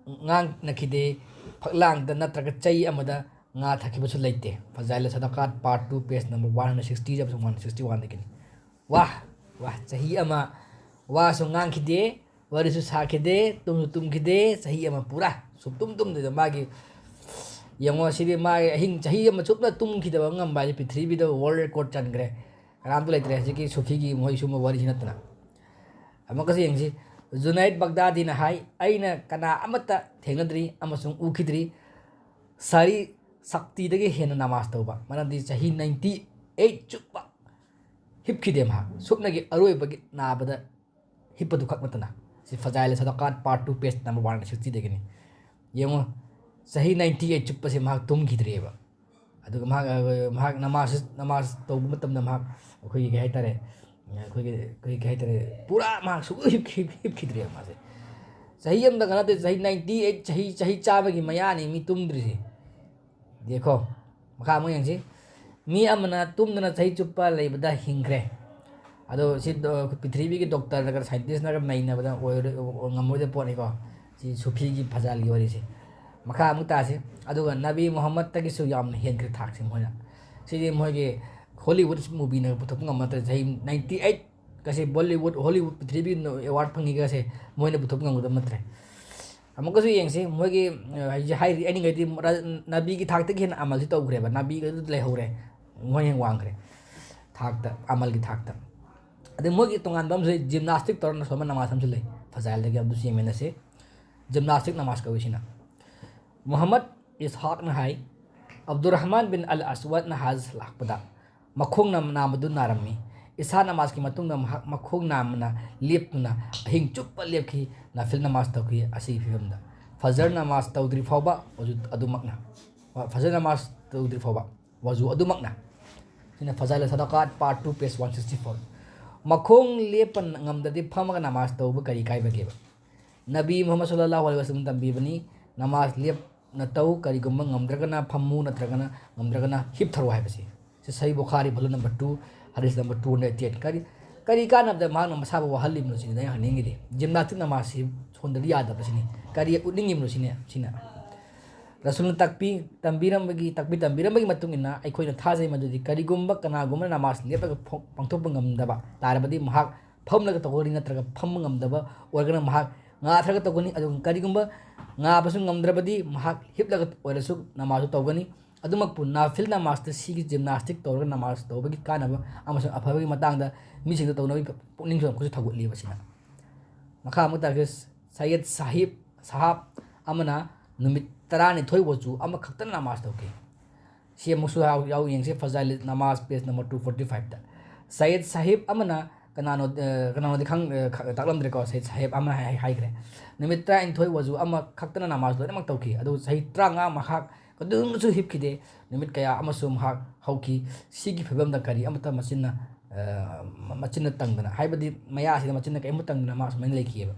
ꯉꯥꯡꯅꯈꯤꯗꯦ꯫ ꯐꯛꯂꯥꯡꯗ ꯅꯠꯇ꯭ꯔꯒ ꯆꯩ ꯑꯃꯗ ꯉꯥ ꯊꯛꯈꯤꯕꯁꯨ ꯂꯩꯇꯦ꯫ ꯐꯖꯥꯏꯜ ꯁꯗꯀꯥꯠ, part two, page number one hundred sixty ꯑꯃꯁꯨꯡ one sixty oneꯗꯒꯤꯅꯤ꯫ ꯋꯥ, ꯋꯥ, ꯆꯍꯤ ꯑꯃ ꯋꯥꯁꯨ ꯉꯥꯡꯈꯤꯗꯦ, ꯋꯥꯔꯤꯁꯨ ꯁꯥꯈꯤꯗꯦ, ꯇꯨꯝꯁꯨ ꯇꯨꯝꯈꯤꯗꯦ, ꯆꯍꯤ ꯑꯃ ꯄꯨꯔꯥ ꯁꯨꯛꯇꯨꯝ ꯇꯨꯝꯗꯦꯗ꯫ ꯃꯥꯒꯤ, ꯌꯦꯡꯉꯣ, ꯁꯤꯗꯤ ꯃꯥꯒꯤ ꯑꯍꯤꯡ ꯆꯍꯤ ꯑꯃ ꯆꯨꯞꯅ ꯇꯨꯝꯈꯤꯗꯕ ꯉꯝꯕ ꯍꯥꯏꯁꯦ ꯄ꯭ꯔꯤꯊꯤꯕꯤꯗ world record ꯆꯟꯈ꯭ꯔꯦ꯫ ꯀꯅꯥꯝꯇ ꯂꯩꯇ꯭ꯔꯦ ꯍꯧꯖꯤꯛꯀꯤ ꯁꯨꯐꯤꯒꯤ ꯃꯣꯏ ꯁꯨꯝꯕ ꯋꯥꯔꯤꯁꯤ ꯅꯠꯇꯅ꯫ ꯑꯃꯨꯛꯀꯁꯨ ꯌꯦꯡꯁꯤ꯫ ꯖꯨꯅꯥꯏꯗ ꯕꯒꯗꯥꯗꯤꯅ ꯍꯥꯏ, "ꯑꯩꯅ ꯀꯅꯥ ꯑꯃꯠꯇ ꯊꯦꯡꯅꯗ꯭ꯔꯤ ꯑꯃꯁꯨꯡ ꯎꯈꯤꯗ꯭ꯔꯤ ꯁꯥꯔꯤ ꯁꯛꯇꯤꯗꯒꯤ ꯍꯦꯟꯅ ꯅꯃꯥꯖ ꯇꯧꯕ"꯫ ꯃꯔꯝꯗꯤ ꯆꯍꯤ ninety eight ꯆꯨꯞꯄ ꯍꯤꯞꯈꯤꯗꯦ ꯃꯍꯥꯛ꯫ ꯁꯨꯞꯅꯒꯤ ꯑꯔꯣꯏꯕꯒꯤ ꯅꯥꯕꯗ ꯍꯤꯞꯄꯗꯨ ꯈꯛ ꯅꯠꯇꯅ꯫ ꯁꯤ ꯐꯖꯥꯏꯜ ꯁꯗꯀꯥꯠ, part two, page number one hundred sixtyꯗꯒꯤꯅꯤ꯫ ꯌꯦꯡꯉꯣ, ꯆꯍꯤ ninety eight ꯆꯨꯞꯄꯁꯦ ꯃꯍꯥꯛ ꯇꯨꯝꯈꯤꯗ꯭ꯔꯦꯕ꯫ ꯑꯗꯨꯒ ꯃꯍꯥꯛ, ꯑ, ꯃꯍꯥꯛ ꯅꯃꯥꯖ, ꯅꯃꯥꯖ ꯇꯧꯕ ꯃꯇꯝꯗ ꯃꯍꯥꯛ ꯑꯩꯈꯣꯏꯒꯤ ꯀꯩ ꯍꯥꯏꯇꯥꯔꯦ, ꯑꯩꯈꯣꯏꯒꯤ, ꯑꯩꯈꯣꯏꯒꯤ ꯀꯩ ꯍꯥꯏꯇꯥꯔꯦ, ꯄꯨꯔꯥ ꯃꯍꯥꯛ ꯁꯨꯡꯍꯤꯞ ꯍꯤꯞ-, ꯍꯤꯞꯈꯤꯗ꯭ꯔꯦꯕ ꯃꯥꯁꯦ꯫ ꯆꯍꯤ ꯑꯃꯗ ꯅꯠꯇꯦ, ꯆꯍꯤ ninety eight, ꯆꯍꯤ, ꯆꯍꯤ ꯆꯥꯝꯃꯒꯤ ꯃꯌꯥꯅꯤ ꯃꯤ ꯇꯨꯝꯗ꯭ꯔꯤꯁꯦ꯫ ꯌꯦꯡꯈꯣ, ꯃꯈꯥ ꯑꯃꯨꯛ ꯌꯦꯡꯁꯤ꯫ ꯃꯤ ꯑꯃꯅ ꯇꯨꯝꯗꯅ ꯆꯍꯤ ꯆꯨꯞꯄ ꯂꯩꯕꯗ ꯍꯤꯡꯈ꯭ꯔꯦ꯫ ꯑꯗꯣ ꯁꯤ ꯗꯣ-, ꯄ꯭ꯔꯤꯊꯤꯕꯤꯒꯤ ꯗꯣꯛꯇꯔꯅꯒ ꯁꯥꯏꯟꯇꯤꯁꯅꯒ ꯅꯩꯅꯕꯗ ꯑꯣꯏꯔꯣꯏ-, ꯉꯝꯃꯣꯏꯗ ꯄꯣꯠꯅꯤꯀꯣ꯫ ꯁꯤ ꯁꯨꯐꯤꯒꯤ ꯐꯖꯥꯜꯒꯤ ꯋꯥꯔꯤꯁꯦ꯫ ꯃꯈꯥ ꯑꯃꯨꯛ ꯇꯥꯁꯤ꯫ ꯑꯗꯨꯒ ꯅꯕꯤ ꯃꯨꯍꯝꯃꯗꯇꯒꯤꯁꯨ ꯌꯥꯝꯅ ꯍꯦꯟꯈ꯭ꯔꯦ ꯊꯥꯛꯁꯦ ꯃꯣꯏꯅ꯫ ꯁꯤꯗꯤ ꯃꯣꯏꯒꯤ ꯍꯣꯂꯤꯋꯨꯗ ꯃꯨꯚꯤꯅ ꯄꯨꯊꯣꯛꯄ ꯉꯝꯕ ꯅꯠꯇ꯭ꯔꯦ꯫ ꯆꯍꯤ ninety eight ꯀꯁꯦ ꯕꯣꯂꯤꯋꯨꯗ, ꯍꯣꯂꯤꯋꯨꯗ ꯄ꯭ꯔꯤꯊꯤꯕꯤ ꯑꯦꯋꯥꯔꯗ ꯐꯪꯉꯤꯒꯁꯦ ꯃꯣꯏꯅ ꯄꯨꯊꯣꯛꯄ ꯉꯝꯒꯗꯕ ꯅꯠꯇ꯭ꯔꯦ꯫ ꯑꯃꯨꯛꯀꯁꯨ ꯌꯦꯡꯁꯤ, ꯃꯣꯏꯒꯤ, ꯑ, ꯍꯧꯖꯤꯛ ꯍꯥꯏꯔꯤ ꯑꯅꯤꯈꯩꯗꯤ ꯔ-, ꯅꯕꯤꯒꯤ ꯊꯥꯛꯇꯒꯤ ꯍꯦꯟꯅ ꯑꯃꯜꯁꯤ ꯇꯧꯈ꯭ꯔꯦꯕ, ꯅꯕꯤꯒꯗꯨ ꯂꯩꯍꯧꯔꯦ, ꯃꯣꯏ ꯍꯦꯟꯅ ꯋꯥꯡꯈ꯭ꯔꯦ ꯊꯥꯛꯇ, ꯑꯃꯜꯒꯤ ꯊꯥꯛꯇ꯫ ꯑꯗꯩ ꯃꯣꯏꯒꯤ ꯇꯣꯉꯥꯟꯕ ꯑꯃꯁꯨ ꯂꯩ, ꯖꯤꯝꯅꯥꯁꯇꯤꯛ ꯇꯧꯔꯒ ꯁꯣꯟꯕ ꯅꯃꯥꯖ ꯑꯃꯁꯨ ꯂꯩ, ꯐꯖꯥꯏꯜꯗꯒꯤ ꯑꯗꯨꯁꯨ ꯌꯦꯡꯃꯤꯟꯅꯁꯤ꯫ ꯖꯤꯝꯅꯥꯁꯇꯤꯛ ꯅꯃꯥꯖ ꯀꯧꯏ ꯁꯤꯅ꯫ ꯃꯨꯍꯝꯃꯗ ꯏꯁꯍꯥꯛꯅ ꯍꯥꯏ, ꯑꯕꯗꯨꯔ ꯔꯍꯃꯥꯟ ꯕꯤꯟ ꯑꯜ ꯑꯁꯋꯗꯅ ꯍꯖ ꯂꯥꯛꯄꯗ ꯃꯈꯣꯡ ꯅꯥꯝ-, ꯅꯥꯝꯃꯗꯨ ꯅꯥꯔꯝꯃꯤ꯫ ꯏꯁꯥ ꯅꯃꯥꯖꯀꯤ ꯃꯇꯨꯡꯗ ꯃꯍꯥꯛ ꯃꯈꯣꯡ ꯅꯥꯝꯃꯅ ꯂꯦꯞꯇꯨꯅ ꯑꯍꯤꯡ ꯆꯨꯞꯄ ꯂꯦꯞꯈꯤ, ꯅꯥꯐꯤꯜ ꯅꯃꯥꯖ ꯇꯧꯈꯤ꯫ ꯑꯁꯤꯒꯤ ꯐꯤꯕꯝꯗ ꯐꯖꯔ ꯅꯃꯥꯖ ꯇꯧꯗ꯭ꯔꯤ ꯐꯥꯎꯕ ꯋꯖꯨ ꯑꯗꯨꯃꯛꯅ, ꯐꯖꯔ ꯅꯃꯥꯖ ꯇꯧꯗ꯭ꯔꯤ ꯐꯥꯎꯕ ꯋꯖꯨ ꯑꯗꯨꯃꯛꯅ꯫ ꯁꯤꯅ ꯐꯖꯥꯏꯜ ꯁꯗꯥꯀꯥꯠ part two page one sixty four꯫ ꯃꯈꯣꯡ ꯂꯦꯞꯄ ꯉꯝꯗ꯭ꯔꯗꯤ ꯐꯝꯃꯒ ꯅꯃꯥꯖ ꯇꯧꯕ ꯀꯔꯤ ꯀꯥꯏꯕꯒꯦꯕ? ꯅꯕꯤ ꯃꯨꯍꯝꯃꯗ ꯁꯜꯂꯜꯂꯥꯍꯨ ꯑꯂꯩꯍꯤ ꯋꯁꯜꯂꯝ ꯇꯝꯕꯤꯕꯅꯤ, ꯅꯃꯥꯖ ꯂꯦꯞꯅ ꯇꯧ, ꯀꯔꯤꯒꯨꯝꯕ ꯉꯝꯗ꯭ꯔꯒꯅ ꯐꯝꯃꯨ, ꯅꯠꯇ꯭ꯔꯒꯅ ꯉꯝꯗ꯭ꯔꯒꯅ ꯍꯤꯞꯊꯔꯣ ꯍꯥꯏꯕꯁꯤ꯫ ꯁꯤ ꯁꯍꯤ ꯕꯨꯈꯥꯔꯤ volume number two, ꯍꯗꯤꯁ number two hundred ten꯫ ꯀꯔꯤ, ꯀꯔꯤ ꯀꯥꯟꯅꯕꯗ ꯃꯍꯥꯛꯅ ꯃꯁꯥꯕꯨ ꯋꯥꯍꯜꯂꯤꯕꯅꯣ ꯁꯤꯅꯤꯗ ꯑꯩꯅ ꯍꯪꯅꯤꯡꯉꯤꯗꯤ꯫ ꯖꯤꯝꯅꯥꯁꯇꯤꯛ ꯅꯃꯥꯖꯁꯤ ꯁꯣꯟꯗ꯭ꯔꯗꯤ ꯌꯥꯗꯕꯁꯤꯅꯤ꯫ ꯀꯔꯤ ꯎꯠꯅꯤꯡꯉꯤꯕꯅꯣ ꯁꯤꯅꯤ, ꯁꯤꯅ꯫ ꯔꯁꯨꯜꯅ ꯇꯥꯛꯄꯤ, ꯇꯝꯕꯤꯔꯝꯕꯒꯤ, ꯇꯥꯛꯄꯤ ꯇꯝꯕꯤꯔꯝꯕꯒꯤ ꯃꯇꯨꯡ ꯏꯟꯅ ꯑꯩꯈꯣꯏꯅ ꯊꯥꯖꯩ ꯃꯗꯨꯗꯤ ꯀꯔꯤꯒꯨꯝꯕ ꯀꯅꯥꯒꯨꯝꯕꯅ ꯅꯃꯥꯖ ꯂꯦꯞꯂꯒ ꯐꯣ-, ꯄꯥꯡꯊꯣꯛꯄ ꯉꯝꯗꯕ ꯇꯥꯔꯕꯗꯤ ꯃꯍꯥꯛ ꯐꯝꯂꯒ ꯇꯧꯒꯅꯤ, ꯅꯠꯇ꯭ꯔꯒ ꯐꯝꯕ ꯉꯝꯗꯕ ꯑꯣꯏꯔꯒꯅ ꯃꯍꯥꯛ ꯉꯥꯊꯔꯒ ꯇꯧꯒꯅꯤ꯫ ꯑꯗꯨꯒ ꯀꯔꯤꯒꯨꯝꯕ ꯉꯥꯕꯁꯨ ꯉꯝꯗ꯭ꯔꯕꯗꯤ ꯃꯍꯥꯛ ꯍꯤꯞꯂꯒ ꯑꯣꯏꯔꯁꯨ ꯅꯃꯥꯖꯁꯨ ꯇꯧꯒꯅꯤ꯫ ꯑꯗꯨꯃꯛꯄꯨ ꯅꯥꯐꯤꯜ ꯅꯃꯥꯖꯇ ꯁꯤꯒꯤ ꯖꯤꯝꯅꯥꯁꯇꯤꯛ ꯇꯧꯔꯒ ꯅꯃꯥꯖ ꯇꯧꯕꯒꯤ ꯀꯥꯟꯅꯕ ꯑꯃꯁꯨꯡ ꯑꯐꯕꯒꯤ ꯃꯇꯥꯡꯗ ꯃꯤꯁꯤꯡꯗ ꯇꯧꯅꯕꯒꯤ ꯄꯨꯛꯅꯤꯡꯁꯨ ꯑꯃꯨꯛꯀꯁꯨ ꯊꯧꯒꯠꯂꯤꯕ ꯑꯁꯤꯅ꯫ ꯃꯈꯥ ꯑꯃꯨꯛ ꯇꯥꯔꯛꯀꯦ꯫ ꯁꯌꯦꯗ ꯁꯥꯍꯤꯕ, ꯁꯍꯥꯕ ꯑꯃꯅ ꯅꯨꯃꯤꯠ ꯇꯔꯥꯅꯤꯊꯣꯏ ꯋꯥꯖꯨ ꯑꯃꯈꯛꯇꯅ ꯅꯃꯥꯖ ꯇꯧꯈꯤ꯫ ꯁꯤ ꯑꯃꯨꯛꯁꯨ ꯌꯥꯎ-, ꯌꯥꯎ ꯌꯦꯡꯁꯤ, ꯐꯖꯥꯏꯜ ꯅꯃꯥꯖ, page number two forty five ꯇ꯫ ꯁꯌꯦꯗ ꯁꯥꯍꯤꯕ ꯑꯃꯅ ꯀꯅꯥꯅꯣ, ꯑ, ꯀꯅꯥꯅꯣꯗꯤ ꯈꯪ-, ꯑ, ꯈ-, ꯇꯥꯛꯂꯝꯗ꯭ꯔꯦꯀꯣ, ꯁꯩ-, ꯁꯥꯍꯦꯕ ꯑꯃꯅ ꯍꯥꯏ-, ꯍꯥꯏꯈ꯭ꯔꯦ꯫ ꯅꯨꯃꯤꯠ ꯇꯔꯥꯅꯤꯊꯣꯏ ꯋꯖꯨ ꯑꯃꯈꯛꯇꯅ ꯅꯃꯥꯖ ꯂꯣꯏꯅꯃꯛ ꯇꯧꯈꯤ꯫ ꯑꯗꯨ ꯆꯍꯤ ꯇꯔꯥꯃꯉꯥ ꯃꯍꯥꯛ ꯀꯔꯤꯒꯨꯝꯕꯁꯨ ꯍꯤꯞꯈꯤꯗꯦ꯫ ꯅꯨꯃꯤꯠ ꯀꯌꯥ ꯑꯃꯁꯨ ꯃꯍꯥꯛ ꯍꯧꯈꯤ꯫ ꯁꯤꯒꯤ ꯐꯤꯕꯝꯗ ꯀꯔꯤ ꯑꯃꯠꯇ ꯃꯆꯤꯟꯅ, ꯑ, ꯃ-, ꯃꯆꯤꯟꯅ ꯇꯪꯗꯅ, ꯍꯥꯏꯕꯗꯤ ꯃꯌꯥꯁꯤꯗ ꯃꯆꯤꯟꯅ ꯀꯔꯤꯝꯇ ꯇꯪꯗꯅ ꯃꯥ ꯁꯨꯃꯥꯏꯅ ꯂꯩꯈꯤꯑꯕ꯫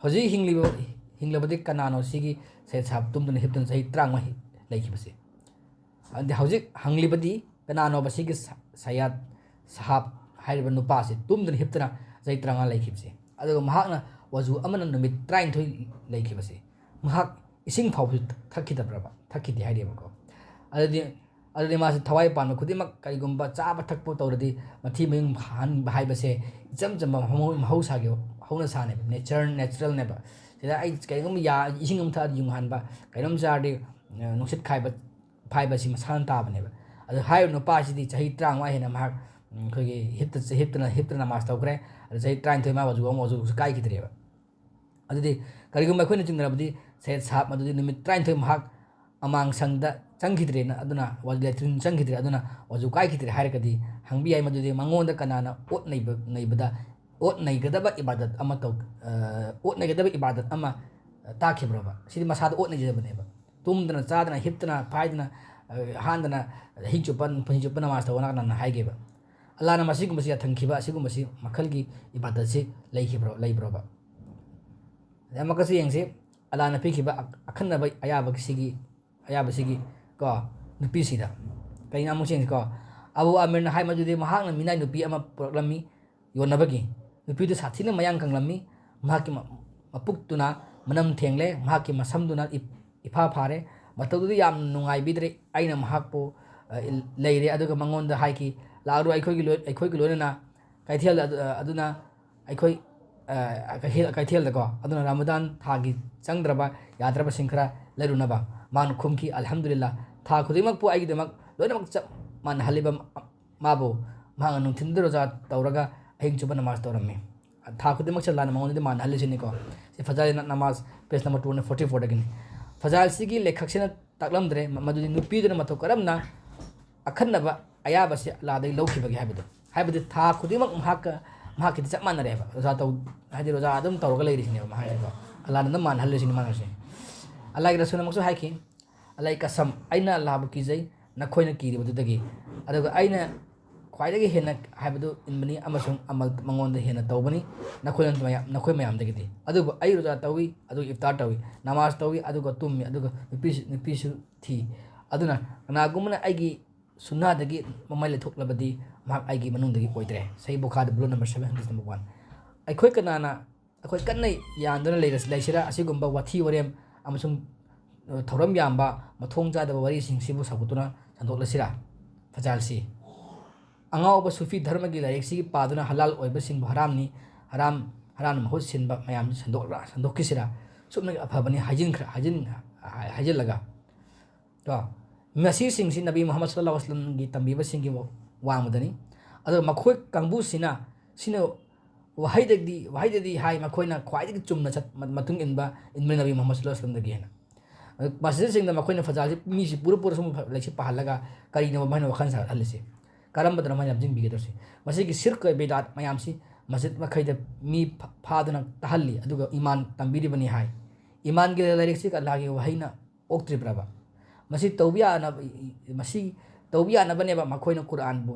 ꯍꯧꯖꯤꯛ ꯍꯤꯡꯂꯤꯕ, ꯍꯤꯡꯂꯕꯗꯤ ꯀꯅꯥꯅꯣ ꯁꯤꯒꯤ ꯁꯩꯌꯗ ꯁꯥꯍꯕ ꯇꯨꯝꯗꯨꯅ ꯍꯤꯞꯇꯨꯅ ꯆꯍꯤ ꯇꯔꯥꯃꯉꯥ ꯍꯤ-, ꯂꯩꯈꯤꯕꯁꯦ? ꯑꯗꯨꯗꯤ ꯍꯧꯖꯤꯛ ꯍꯪꯂꯤꯕꯗꯤ ꯀꯅꯥꯅꯣꯕ ꯁꯤꯒꯤ ꯁ-, ꯁꯩꯌꯗ ꯁꯥꯍꯕ ꯍꯥꯏꯔꯤꯕ ꯅꯨꯄꯥꯁꯤ ꯇꯨꯝꯗꯨꯅ ꯍꯤꯞꯇꯨꯅ ꯆꯍꯤ ꯇꯔꯥꯃꯉꯥ ꯂꯩꯈꯤꯕꯁꯦ? ꯑꯗꯨꯒ ꯃꯍꯥꯛꯅ ꯋꯖꯨ ꯑꯃꯅ ꯅꯨꯃꯤꯠ ꯇꯔꯥꯅꯤꯊꯣꯏ ꯂꯩꯈꯤꯕꯁꯦ, ꯃꯍꯥꯛ ꯏꯁꯤꯡ ꯐꯥꯎꯕꯁꯨ ꯊꯛꯈꯤꯗꯕ꯭ꯔꯕ? ꯊꯛꯈꯤꯗꯦ ꯍꯥꯏꯔꯤꯕꯀꯣ꯫ ꯑꯗꯨꯗꯤ, ꯑꯗꯨꯗꯤ ꯃꯥꯁꯦ ꯊꯋꯥꯏ ꯄꯥꯟꯕ ꯈꯨꯗꯤꯡꯃꯛ ꯀꯔꯤꯒꯨꯝꯕ ꯆꯥꯕ ꯊꯛꯄ ꯇꯧꯔꯗꯤ ꯃꯊꯤ ꯃꯌꯨꯡ ꯍꯟꯕ ꯍꯥꯏꯕꯁꯦ ꯏꯆꯝ ꯆꯝꯕ ꯃꯍꯧ-, ꯃꯍꯧꯁꯥꯒꯤ ꯍꯧꯅꯁꯥꯅꯦꯕ, ꯅꯦꯆꯔ, ꯅꯦꯆꯔꯦꯜꯅꯦꯕ꯫ ꯁꯤꯗ ꯑꯩ ꯀꯔꯤꯒꯨꯝꯕ ꯌꯥ-, ꯏꯁꯤꯡ ꯑꯃ ꯊꯛꯑꯗꯤ ꯌꯨꯡ ꯍꯥꯟꯕ, ꯀꯩꯅꯣꯝ ꯆꯥꯔꯗꯤ, ꯑ, ꯅꯨꯡꯁꯤꯠ ꯈꯥꯏꯕ, ꯐꯥꯏꯕ ꯑꯁꯤ ꯃꯁꯥꯅ ꯇꯥꯕꯅꯦꯕ꯫ ꯑꯗꯨ ꯍꯥꯏꯔꯤꯕ ꯅꯨꯄꯥꯁꯤꯗꯤ ꯆꯍꯤ ꯇꯔꯥꯃꯉꯥ ꯍꯦꯟꯅ ꯃꯍꯥꯛ, ꯎꯝ, ꯑꯩꯈꯣꯏꯒꯤ ꯍꯤꯞꯇ-, ꯍꯤꯞꯇꯅ, ꯍꯤꯞꯇꯅ ꯅꯃꯥꯖ ꯇꯧꯈ꯭ꯔꯦ꯫ ꯑꯗꯨ ꯆꯍꯤ ꯇꯔꯥꯅꯤꯊꯣꯏ ꯃꯥ ꯋꯖꯨ ꯑꯃ ꯋꯖꯨꯁꯨ ꯀꯥꯏꯈꯤꯗ꯭ꯔꯦꯕ꯫ ꯑꯗꯨꯗꯤ ꯀꯔꯤꯒꯨꯝꯕ ꯑꯩꯈꯣꯏꯅ ꯆꯤꯡꯅꯔꯕꯗꯤ ꯁꯩꯌꯗ ꯁꯥꯍꯕ ꯃꯗꯨꯗꯤ ꯅꯨꯃꯤꯠ ꯇꯔꯥꯅꯤꯊꯣꯏ ꯃꯍꯥꯛ ꯑꯃꯥꯡꯁꯪꯗ ꯆꯪꯈꯤꯗ꯭ꯔꯦꯅ, ꯑꯗꯨꯅ ꯋ-, ꯂꯦꯇ꯭ꯔꯤꯟ ꯆꯪꯈꯤꯗ꯭ꯔꯦ, ꯑꯗꯨꯅ ꯋꯖꯨ ꯀꯥꯏꯈꯤꯗ꯭ꯔꯦ ꯍꯥꯏꯔꯒꯗꯤ ꯍꯪꯕ ꯌꯥꯏ, ꯃꯗꯨꯗꯤ ꯃꯉꯣꯟꯗ ꯀꯅꯥꯅ ꯑꯣꯠ ꯅꯩꯕ, ꯅꯩꯕꯗ, ꯑꯣꯠ ꯅꯩꯒꯗꯕ ꯏꯕꯥꯗꯠ ꯑꯃ ꯇꯧ-, ꯑ, ꯑꯣꯠ ꯅꯩꯒꯗꯕ ꯏꯕꯥꯗꯠ ꯑꯃ ꯇꯥꯛꯈꯤꯕ꯭ꯔꯕ? ꯁꯤꯗꯤ ꯃꯁꯥꯗ ꯑꯣꯠ ꯅꯩꯖꯕꯅꯦꯕ꯫ ꯇꯨꯝꯗꯅ, ꯆꯥꯗꯅ, ꯍꯤꯞꯇꯅ, ꯐꯥꯏꯗꯅ, ꯑ, ꯍꯥꯟꯗꯅ, ꯑꯍꯤꯡ ꯆꯨꯞꯄ, ꯄꯨꯟꯁꯤ ꯆꯨꯞꯄ ꯅꯃꯥꯖ ꯇꯧꯕꯅ ꯀꯅꯥꯅ ꯍꯥꯏꯒꯦꯕ? ꯑꯜꯂꯥꯅ ꯃꯁꯤꯒꯨꯝꯕꯁꯤ ꯌꯥꯊꯪꯈꯤꯕ, ꯑꯁꯤꯒꯨꯝꯕꯁꯤ ꯃꯈꯜꯒꯤ ꯏꯕꯥꯗꯠꯁꯤ ꯂꯩꯈꯤꯕ꯭ꯔꯣ, ꯂꯩꯕ꯭ꯔꯣꯕ? ꯑꯗꯩ ꯑꯃꯨꯛꯀꯁꯨ ꯌꯦꯡꯁꯤ, ꯑꯜꯂꯥꯅ ꯄꯤꯈꯤꯕ ꯑꯛ-, ꯑꯈꯟꯅꯕ ꯑꯌꯥꯕꯁꯤꯒꯤ, ꯑꯌꯥꯕꯁꯤꯒꯤ ꯀꯣ, ꯅꯨꯄꯤꯁꯤꯗ꯫ ꯀꯩꯅꯣ ꯑꯃꯨꯛ ꯌꯦꯡꯁꯤꯀꯣ꯫ ꯑꯕꯨ ꯑꯃꯤꯔꯅ ꯍꯥꯏ ꯃꯗꯨꯗꯤ ꯃꯍꯥꯛꯅ ꯃꯤꯅꯥꯏ ꯅꯨꯄꯤ ꯑꯃ ꯄꯨꯔꯛꯂꯝꯃꯤ, ꯌꯣꯟꯅꯕꯒꯤ꯫ ꯅꯨꯄꯤꯗꯨ ꯁꯥꯊꯤꯅ ꯃꯌꯥꯡ ꯀꯪꯂꯝꯃꯤ, ꯃꯍꯥꯛꯀꯤ ꯃ-, ꯃꯄꯨꯛꯇꯨꯅ ꯃꯅꯝ ꯊꯦꯡꯂꯦ, ꯃꯍꯥꯛꯀꯤ ꯃꯁꯝꯗꯨꯅ ꯏꯞ-, ꯏꯐꯥ ꯐꯥꯔꯦ꯫ ꯃꯇꯧꯗꯨꯗ ꯌꯥꯝꯅ ꯅꯨꯡꯉꯥꯏꯕꯤꯗ꯭ꯔꯦ꯫ ꯑꯩꯅ ꯃꯍꯥꯛꯄꯨ, ꯑ, ꯏꯜ-, ꯂꯩꯔꯦ, ꯑꯗꯨꯒ ꯃꯉꯣꯟꯗ ꯍꯥꯏꯈꯤ, "ꯂꯥꯛꯂꯣ, ꯑꯩꯈꯣꯏꯒꯤ ꯂꯣꯏ-, ꯑꯩꯈꯣꯏꯒꯤ ꯂꯣꯏꯅꯅ ꯀꯩꯊꯦꯜꯗ ꯑꯗꯨ-, ꯑ, ꯑꯗꯨꯅ ꯑꯩꯈꯣꯏ, ꯑ, ꯀꯩꯊꯦꯜ-, ꯀꯩꯊꯦꯜꯗꯀꯣ, ꯑꯗꯨꯅ ꯔꯃꯗꯥꯟ ꯊꯥꯒꯤ ꯆꯪꯗ꯭ꯔꯕ ꯌꯥꯗ꯭ꯔꯕꯁꯤꯡ ꯈꯔ ꯂꯩꯔꯨꯅꯕ꯫" ꯃꯥꯅ ꯈꯨꯝꯈꯤ, "ꯑꯜꯍꯝꯗꯨꯂꯤꯜꯂꯥ, ꯊꯥ ꯈꯨꯗꯤꯡꯃꯛꯄꯨ ꯑꯩꯒꯤꯗꯃꯛ ꯂꯣꯏꯅꯃꯛ ꯆꯞ ꯃꯥꯟꯅꯍꯜꯂꯤꯕ ꯃꯥꯕꯨ, ꯃꯍꯥꯛꯅ ꯅꯨꯡꯊꯤꯜꯗ ꯔꯣꯖꯥ ꯇꯧꯔꯒ ꯑꯍꯤꯡ ꯆꯨꯞꯄ ꯅꯃꯥꯖ ꯇꯧꯔꯝꯃꯤ꯫ ꯊꯥ ꯈꯨꯗꯤꯡꯃꯛꯁꯦ ꯑꯜꯂꯥꯅ ꯃꯉꯣꯟꯗꯗꯤ ꯃꯥꯟꯅꯍꯜꯂꯤꯁꯤꯅꯤꯀꯣ꯫" ꯁꯤ ꯐꯖꯥꯏꯜ ꯅꯃꯥꯖ, page number two hundred forty fourꯗꯒꯤꯅꯤ꯫ ꯐꯖꯥꯏꯜꯁꯤꯒꯤ ꯂꯦꯈꯛꯁꯤꯅ ꯇꯥꯛꯂꯝꯗ꯭ꯔꯦ ꯃ-, ꯃꯗꯨꯗꯤ ꯅꯨꯄꯤꯗꯨꯅ ꯃꯇꯧ ꯀꯔꯝꯅ ꯑꯈꯟꯅꯕ ꯑꯌꯥꯕꯁꯤ ꯑꯜꯂꯥꯗꯒꯤ ꯂꯧꯈꯤꯕꯒꯦ ꯍꯥꯏꯕꯗꯨ꯫ ꯍꯥꯏꯕꯗꯤ ꯊꯥ ꯈꯨꯗꯤꯡꯃꯛ ꯃꯍꯥꯛꯀ ꯃꯍꯥꯛꯀꯤꯗꯤ ꯆꯞ ꯃꯥꯟꯅꯔꯦꯕ꯫ ꯔꯣꯖꯥ ꯇꯧ-, ꯍꯥꯏꯗꯤ ꯔꯣꯖꯥ ꯑꯗꯨꯝ ꯇꯧꯔꯒ ꯂꯩꯔꯤꯁꯤꯅꯦꯕ ꯃꯍꯥꯛꯁꯤꯀꯣ꯫ ꯑꯜꯂꯥꯍꯅ ꯑꯗꯨꯝ ꯃꯥꯟꯅꯍꯜꯂꯤꯁꯤꯅꯤ ꯃꯥꯅꯁꯦ꯫ ꯑꯜꯂꯥꯍꯒꯤ ꯔꯁꯨꯜꯅ ꯑꯃꯨꯛꯁꯨ ꯍꯥꯏꯈꯤ, "ꯑꯜꯂꯥꯍꯒꯤ ꯀꯁꯝ, ꯑꯩꯅ ꯑꯜꯂꯥꯍꯕꯨ ꯀꯤꯖꯩ, ꯅꯈꯣꯏꯅ ꯀꯤꯔꯤꯕꯗꯨꯗꯒꯤ꯫ ꯑꯗꯨꯒ ꯑꯩꯅ ꯈ꯭ꯋꯥꯏꯗꯒꯤ ꯍꯦꯟꯅ ꯍꯥꯏꯕꯗꯨ ꯏꯟꯕꯅꯤ ꯑꯃꯁꯨꯡ ꯑꯃꯜ ꯃꯉꯣꯟꯗ ꯍꯦꯟꯅ ꯇꯧꯕꯅꯤ, ꯅꯈꯣꯏ ꯃꯌꯥꯝ, ꯅꯈꯣꯏ ꯃꯌꯥꯝꯗꯒꯤꯗꯤ꯫ ꯑꯗꯨꯕꯨ ꯑꯩ ꯔꯣꯖꯥ ꯇꯧꯏ, ꯑꯗꯨꯒ ꯏꯐꯇꯥꯔ ꯇꯧꯏ, ꯅꯃꯥꯖ ꯇꯧꯏ, ꯑꯗꯨꯒ ꯇꯨꯝꯃꯤ, ꯑꯗꯨꯒ ꯅꯨꯄꯤꯁꯨ, ꯅꯨꯄꯤꯁꯨ ꯊꯤ꯫ ꯑꯗꯨꯅ ꯀꯅꯥꯒꯨꯝꯕꯅ ꯑꯩꯒꯤ ꯁꯨꯟꯅꯥꯗꯒꯤ ꯃꯃꯥꯏ ꯂꯩꯊꯣꯛꯂꯕꯗꯤ ꯃꯍꯥꯛ ꯑꯩꯒꯤ ꯃꯅꯨꯡꯗꯒꯤ ꯑꯣꯏꯗ꯭ꯔꯦ"꯫ ꯁꯍꯤ ꯕꯨꯈꯥꯔꯤ, volume number seven, hadith number one꯫ ꯑꯩꯈꯣꯏ ꯀꯅꯥꯅ, ꯑꯩꯈꯣꯏ ꯀꯟꯅ ꯌꯥꯟꯗꯨꯅ ꯂꯩꯔꯁꯤ-, ꯂꯩꯁꯤꯔꯥ ꯑꯁꯤꯒꯨꯝꯕ ꯋꯥꯊꯤ ꯋꯥꯔꯦꯝ ꯑꯃꯁꯨꯡ, ꯑ, ꯊꯧꯔꯝ ꯌꯥꯝꯕ, ꯃꯊꯣꯡ ꯆꯥꯗꯕ ꯋꯥꯔꯤꯁꯤꯡꯁꯤꯕꯨ ꯁꯧꯒꯠꯇꯨꯅ ꯁꯟꯗꯣꯛꯂꯁꯤꯔꯥ? ꯐꯖꯍꯜꯁꯤ꯫ ꯑꯉꯥꯎꯕ ꯁꯨꯐꯤ ꯙꯔꯃꯒꯤ ꯂꯥꯏꯔꯤꯛꯁꯤꯒꯤ ꯄꯥꯗꯨꯅ ꯍꯂꯥꯜ ꯑꯣꯏꯕꯁꯤꯡꯕꯨ ꯍꯔꯥꯝꯅꯤ, ꯍꯔꯥꯝ, ꯍꯔꯥꯝꯅ ꯃꯍꯨꯠ ꯁꯤꯟꯕ ꯃꯌꯥꯝ ꯁꯟꯗꯣꯛꯂ-, ꯁꯟꯗꯣꯛꯈꯤꯁꯤꯔꯥ? ꯁꯨꯞꯅꯒꯤ ꯑꯐꯕꯅꯤ ꯍꯥꯏꯖꯤꯟꯈ꯭ꯔ-, ꯍꯥꯏꯖꯤꯟ-, ꯍꯥꯏꯖꯤꯜꯂꯒ꯫ ꯀꯣ? ꯃꯁꯤꯁꯤꯡꯁꯤ ꯅꯕꯤ ꯃꯨꯍꯝꯃꯗ ꯁꯜꯂꯜꯂꯥꯍꯨ ꯑꯂꯥꯏꯍꯤ ꯋꯥꯁꯜꯂꯝꯒꯤ ꯇꯝꯕꯤꯕꯁꯤꯡꯒꯤ ꯋꯥ-, ꯋꯥꯡꯃꯗꯅꯤ꯫ ꯑꯗꯨꯒ ꯃꯈꯣꯏ ꯀꯥꯡꯕꯨꯁꯤꯅ, ꯁꯤꯅ ꯋꯥꯍꯩꯗꯗꯤ, ꯋꯥꯍꯩꯗꯗꯤ ꯍꯥꯏ, ꯃꯈꯣꯏꯅ ꯈ꯭ꯋꯥꯏꯗꯒꯤ ꯆꯨꯝꯅ ꯆꯠ-, ꯃ-, ꯃꯇꯨꯡ ꯏꯟꯕ, ꯏꯟꯕ ꯅꯕꯤ ꯃꯨꯍꯝꯃꯗ ꯁꯜꯂꯜꯂꯥꯍꯨ ꯑꯂꯥꯏꯍꯤ ꯋꯥꯁꯜꯂꯝꯗꯒꯤ ꯍꯦꯟꯅ꯫ ꯑꯗꯨ ꯃꯁꯖꯤꯗꯁꯤꯡꯗ ꯃꯈꯣꯏꯅ ꯐꯖꯜꯁꯤ ꯃꯤꯁꯤ ꯄꯨꯔ ꯄꯨꯔ ꯁꯨꯝ ꯂꯥꯏꯔꯤꯛꯁꯤ ꯄꯥꯍꯜꯂꯒ ꯀꯔꯤꯅꯣ ꯃꯈꯣꯏꯅ ꯋꯥꯈꯜ ꯁꯥꯒꯠꯍꯜꯂꯤꯁꯤ? ꯀꯔꯝꯕꯗꯅꯣ ꯃꯈꯣꯏꯅ ꯂꯝꯖꯤꯡꯕꯤꯒꯗꯧꯔꯤꯁꯤ? ꯃꯁꯤꯒꯤ ꯁꯤꯔꯛ ꯕꯤꯗꯥꯠ ꯃꯌꯥꯝꯁꯤ ꯃꯁꯖꯤꯗ ꯃꯈꯩꯗ ꯃꯤ ꯐ-, ꯐꯥꯗꯨꯅ ꯇꯥꯍꯜꯂꯤ, ꯑꯗꯨꯒ ꯏꯃꯥꯟ ꯇꯝꯕꯤꯔꯤꯕꯅꯤ ꯍꯥꯏ꯫ ꯏꯃꯥꯟꯒꯤ ꯂꯥꯏꯔꯤꯛꯁꯤ ꯑꯜꯂꯥꯍꯒꯤ ꯋꯥꯍꯩꯅ ꯑꯣꯛꯇ꯭ꯔꯤꯕ꯭ꯔꯕ? ꯃꯁꯤ ꯇꯧꯕ ꯌꯥꯅꯕ, ꯃꯁꯤ ꯇꯧꯕ ꯌꯥꯅꯕꯅꯦꯕ ꯃꯈꯣꯏꯅ ꯀꯨꯔꯥꯟꯕꯨ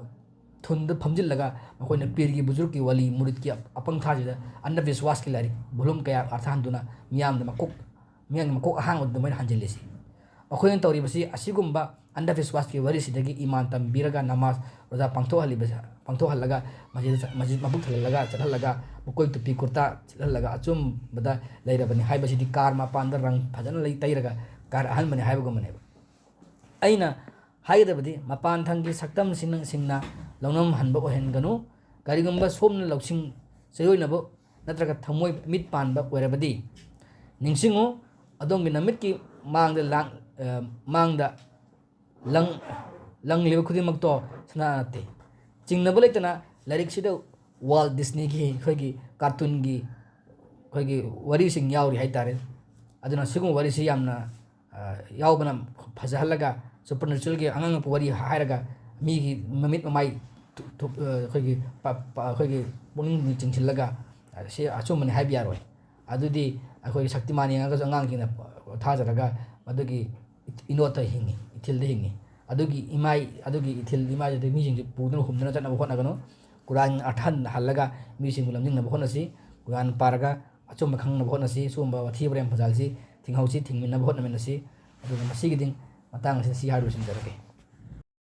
ꯊꯨꯟꯗ ꯐꯝꯖꯤꯜꯂꯒ ꯃꯈꯣꯏꯅ ꯄꯤꯔꯒꯤ ꯕꯨꯖꯨꯔꯒꯤ ꯋꯥꯂꯤ ꯃꯨꯔꯤꯗꯀꯤ ꯑꯄꯪꯊꯥꯁꯤꯗ ꯑꯟꯗꯕꯤꯁꯋꯥꯁꯀꯤ ꯂꯥꯏꯔꯤꯛ ꯚꯣꯂꯨꯝ ꯀꯌꯥ ꯑꯥꯔꯊ ꯍꯟꯗꯨꯅ ꯃꯤꯌꯥꯝꯗ ꯃꯀꯣꯛ, ꯃꯤꯌꯥꯝꯒꯤ ꯃꯀꯣꯛ ꯑꯍꯥꯡꯕꯗ ꯃꯣꯏꯅ ꯍꯟꯖꯤꯜꯂꯤꯁꯤ꯫ ꯃꯈꯣꯏꯅ ꯇꯧꯔꯤꯕꯁꯤ ꯑꯁꯤꯒꯨꯝꯕ ꯑꯟꯗꯕꯤꯁꯋꯥꯁꯀꯤ ꯋꯥꯔꯤꯁꯤꯗꯒꯤ ꯏꯃꯥꯟ ꯇꯝꯕꯤꯔꯒ ꯅꯃꯥꯖ ꯔꯣꯖꯥ ꯄꯥꯡꯊꯣꯛꯍꯜꯂꯤꯕ, ꯄꯥꯡꯊꯣꯛꯍꯜꯂꯒ ꯃꯁꯤꯗ ꯆ-, ꯃꯁꯤꯗ ꯃꯕꯨꯛ ꯊꯜꯍꯜꯂꯒ ꯆꯠꯍꯜꯂꯒ ꯃꯀꯣꯏ ꯇꯨꯄꯤ ꯀꯨꯔꯇꯥ ꯂꯤꯠꯍꯜꯂꯒ ꯑꯆꯨꯝꯕꯗ ꯂꯩꯔꯕꯅꯤ ꯍꯥꯏꯕꯁꯤꯗꯤ ꯀꯥꯔ ꯃꯄꯥꯟꯗ ꯔꯪ ꯐꯖꯅ ꯂꯩ-, ꯇꯩꯔꯒ ꯀꯥꯔ ꯑꯍꯟꯕꯅꯤ ꯍꯥꯏꯕꯒꯨꯝꯕꯅꯦꯕ꯫ ꯑꯩꯅ ꯍꯥꯏꯒꯗꯕꯗꯤ ꯃꯄꯥꯟ ꯊꯪꯒꯤ ꯁꯛꯇꯝꯁꯤꯡꯅ ꯂꯧꯅꯝꯍꯟꯕ ꯑꯣꯏꯍꯟꯒꯅꯨ꯫ ꯀꯔꯤꯒꯨꯝꯕ ꯁꯣꯝꯅ ꯂꯧꯁꯤꯡ ꯆꯌꯣꯏꯅꯕ ꯅꯠꯇ꯭ꯔꯒ ꯊꯃꯣꯏ ꯃꯤꯠ ꯄꯥꯟꯕ ꯑꯣꯏꯔꯕꯗꯤ, ꯅꯤꯡꯁꯤꯡꯉꯨ, ꯑꯗꯣꯝꯒꯤ ꯅꯃꯤꯠꯀꯤ ꯃꯥꯡꯗ ꯂꯥꯡ-, ꯑ, ꯃꯥꯡꯗ ꯂꯪ-, ꯂꯪꯂꯤꯕ ꯈꯨꯗꯤꯡꯃꯛꯇꯣ ꯁꯅꯥ ꯅꯠꯇꯦ꯫ ꯆꯤꯡꯅꯕ ꯂꯩꯇꯅ ꯂꯥꯏꯔꯤꯛꯁꯤꯗ ꯋꯥꯜ ꯗꯤꯁꯅꯤꯒꯤ ꯑꯩꯈꯣꯏꯒꯤ ꯀꯥꯔꯇꯨꯟꯒꯤ ꯑꯩꯈꯣꯏꯒꯤ ꯋꯥꯔꯤꯁꯤꯡ ꯌꯥꯎꯔꯤ ꯍꯥꯏ ꯇꯥꯔꯦ꯫ ꯑꯗꯨꯅ ꯁꯤꯒꯨꯝꯕ ꯋꯥꯔꯤꯁꯤ ꯌꯥꯝꯅ, ꯑ, ꯌꯥꯎꯕꯅ ꯐꯖꯍꯜꯂꯒ, ꯁꯨꯄꯔꯅꯦꯆꯔꯦꯜꯒꯤ ꯑꯉꯛ ꯑꯉꯛꯄ ꯋꯥꯔꯤ ꯍꯥꯏꯔꯒ ꯃꯤꯒꯤ ꯃꯃꯤꯠ ꯃꯃꯥꯏ ꯊꯨ-, ꯊꯨ-, ꯑ, ꯑꯩꯈꯣꯏꯒꯤ ꯄ-, ꯄ-, ꯑꯩꯈꯣꯏꯒꯤ ꯄꯨꯛꯅꯤꯡ ꯆꯤꯡꯁꯤꯜꯂꯒ, ꯑ, ꯁꯤ ꯑꯆꯨꯝꯕꯅꯤ ꯍꯥꯏꯕ ꯌꯥꯔꯣꯏ꯫ ꯑꯗꯨꯗꯤ ꯑꯩꯈꯣꯏꯒꯤ ꯁꯛꯇꯤꯃꯥꯟ ꯌꯦꯡꯉꯒꯁꯨ ꯑꯉꯥꯡꯁꯤꯡꯅ ꯊꯥꯖꯔꯒ ꯃꯗꯨꯒꯤ ꯏ-, ꯏꯅꯣꯠꯇ ꯍꯤꯡꯉꯤ, ꯏꯊꯤꯜꯗ ꯍꯤꯡꯉꯤ꯫ ꯑꯗꯨꯒꯤ ꯏꯃꯥꯏ, ꯑꯗꯨꯒꯤ ꯏꯊꯤꯜ ꯏꯃꯥꯏꯗꯨꯗ ꯃꯤꯁꯤꯡꯁꯦ ꯄꯨꯗꯨꯅ ꯍꯨꯝꯗꯨꯅ ꯆꯠꯅꯕ ꯍꯣꯠꯅꯒꯅꯨ꯫ ꯀꯨꯔꯥꯟ ꯑꯔꯊ ꯍꯜꯂꯒ ꯃꯤꯁꯤꯡꯕꯨ ꯂꯝꯖꯤꯡꯅꯕ ꯍꯣꯠꯅꯁꯤ꯫ ꯀꯨꯔꯥꯟ ꯄꯥꯔꯒ ꯑꯆꯨꯝꯕ ꯈꯪꯅꯕ ꯍꯣꯠꯅꯁꯤ꯫ ꯁꯤꯒꯨꯝꯕ ꯋꯥꯊꯤ ꯋꯥꯔꯦꯝ ꯐꯖꯥꯜꯁꯤ ꯊꯤꯡꯍꯧꯁꯤ, ꯊꯤꯡꯃꯤꯟꯅꯕ ꯍꯣꯠꯅꯃꯤꯟꯅꯁꯤ꯫ ꯑꯗꯨꯒ ꯃꯁꯤꯒꯤꯗꯤ ꯃꯇꯥꯡ ꯑꯁꯤꯗ ꯁꯤ ꯍꯥꯏꯔ ꯂꯣꯏꯁꯤꯟꯖꯔꯒꯦ꯫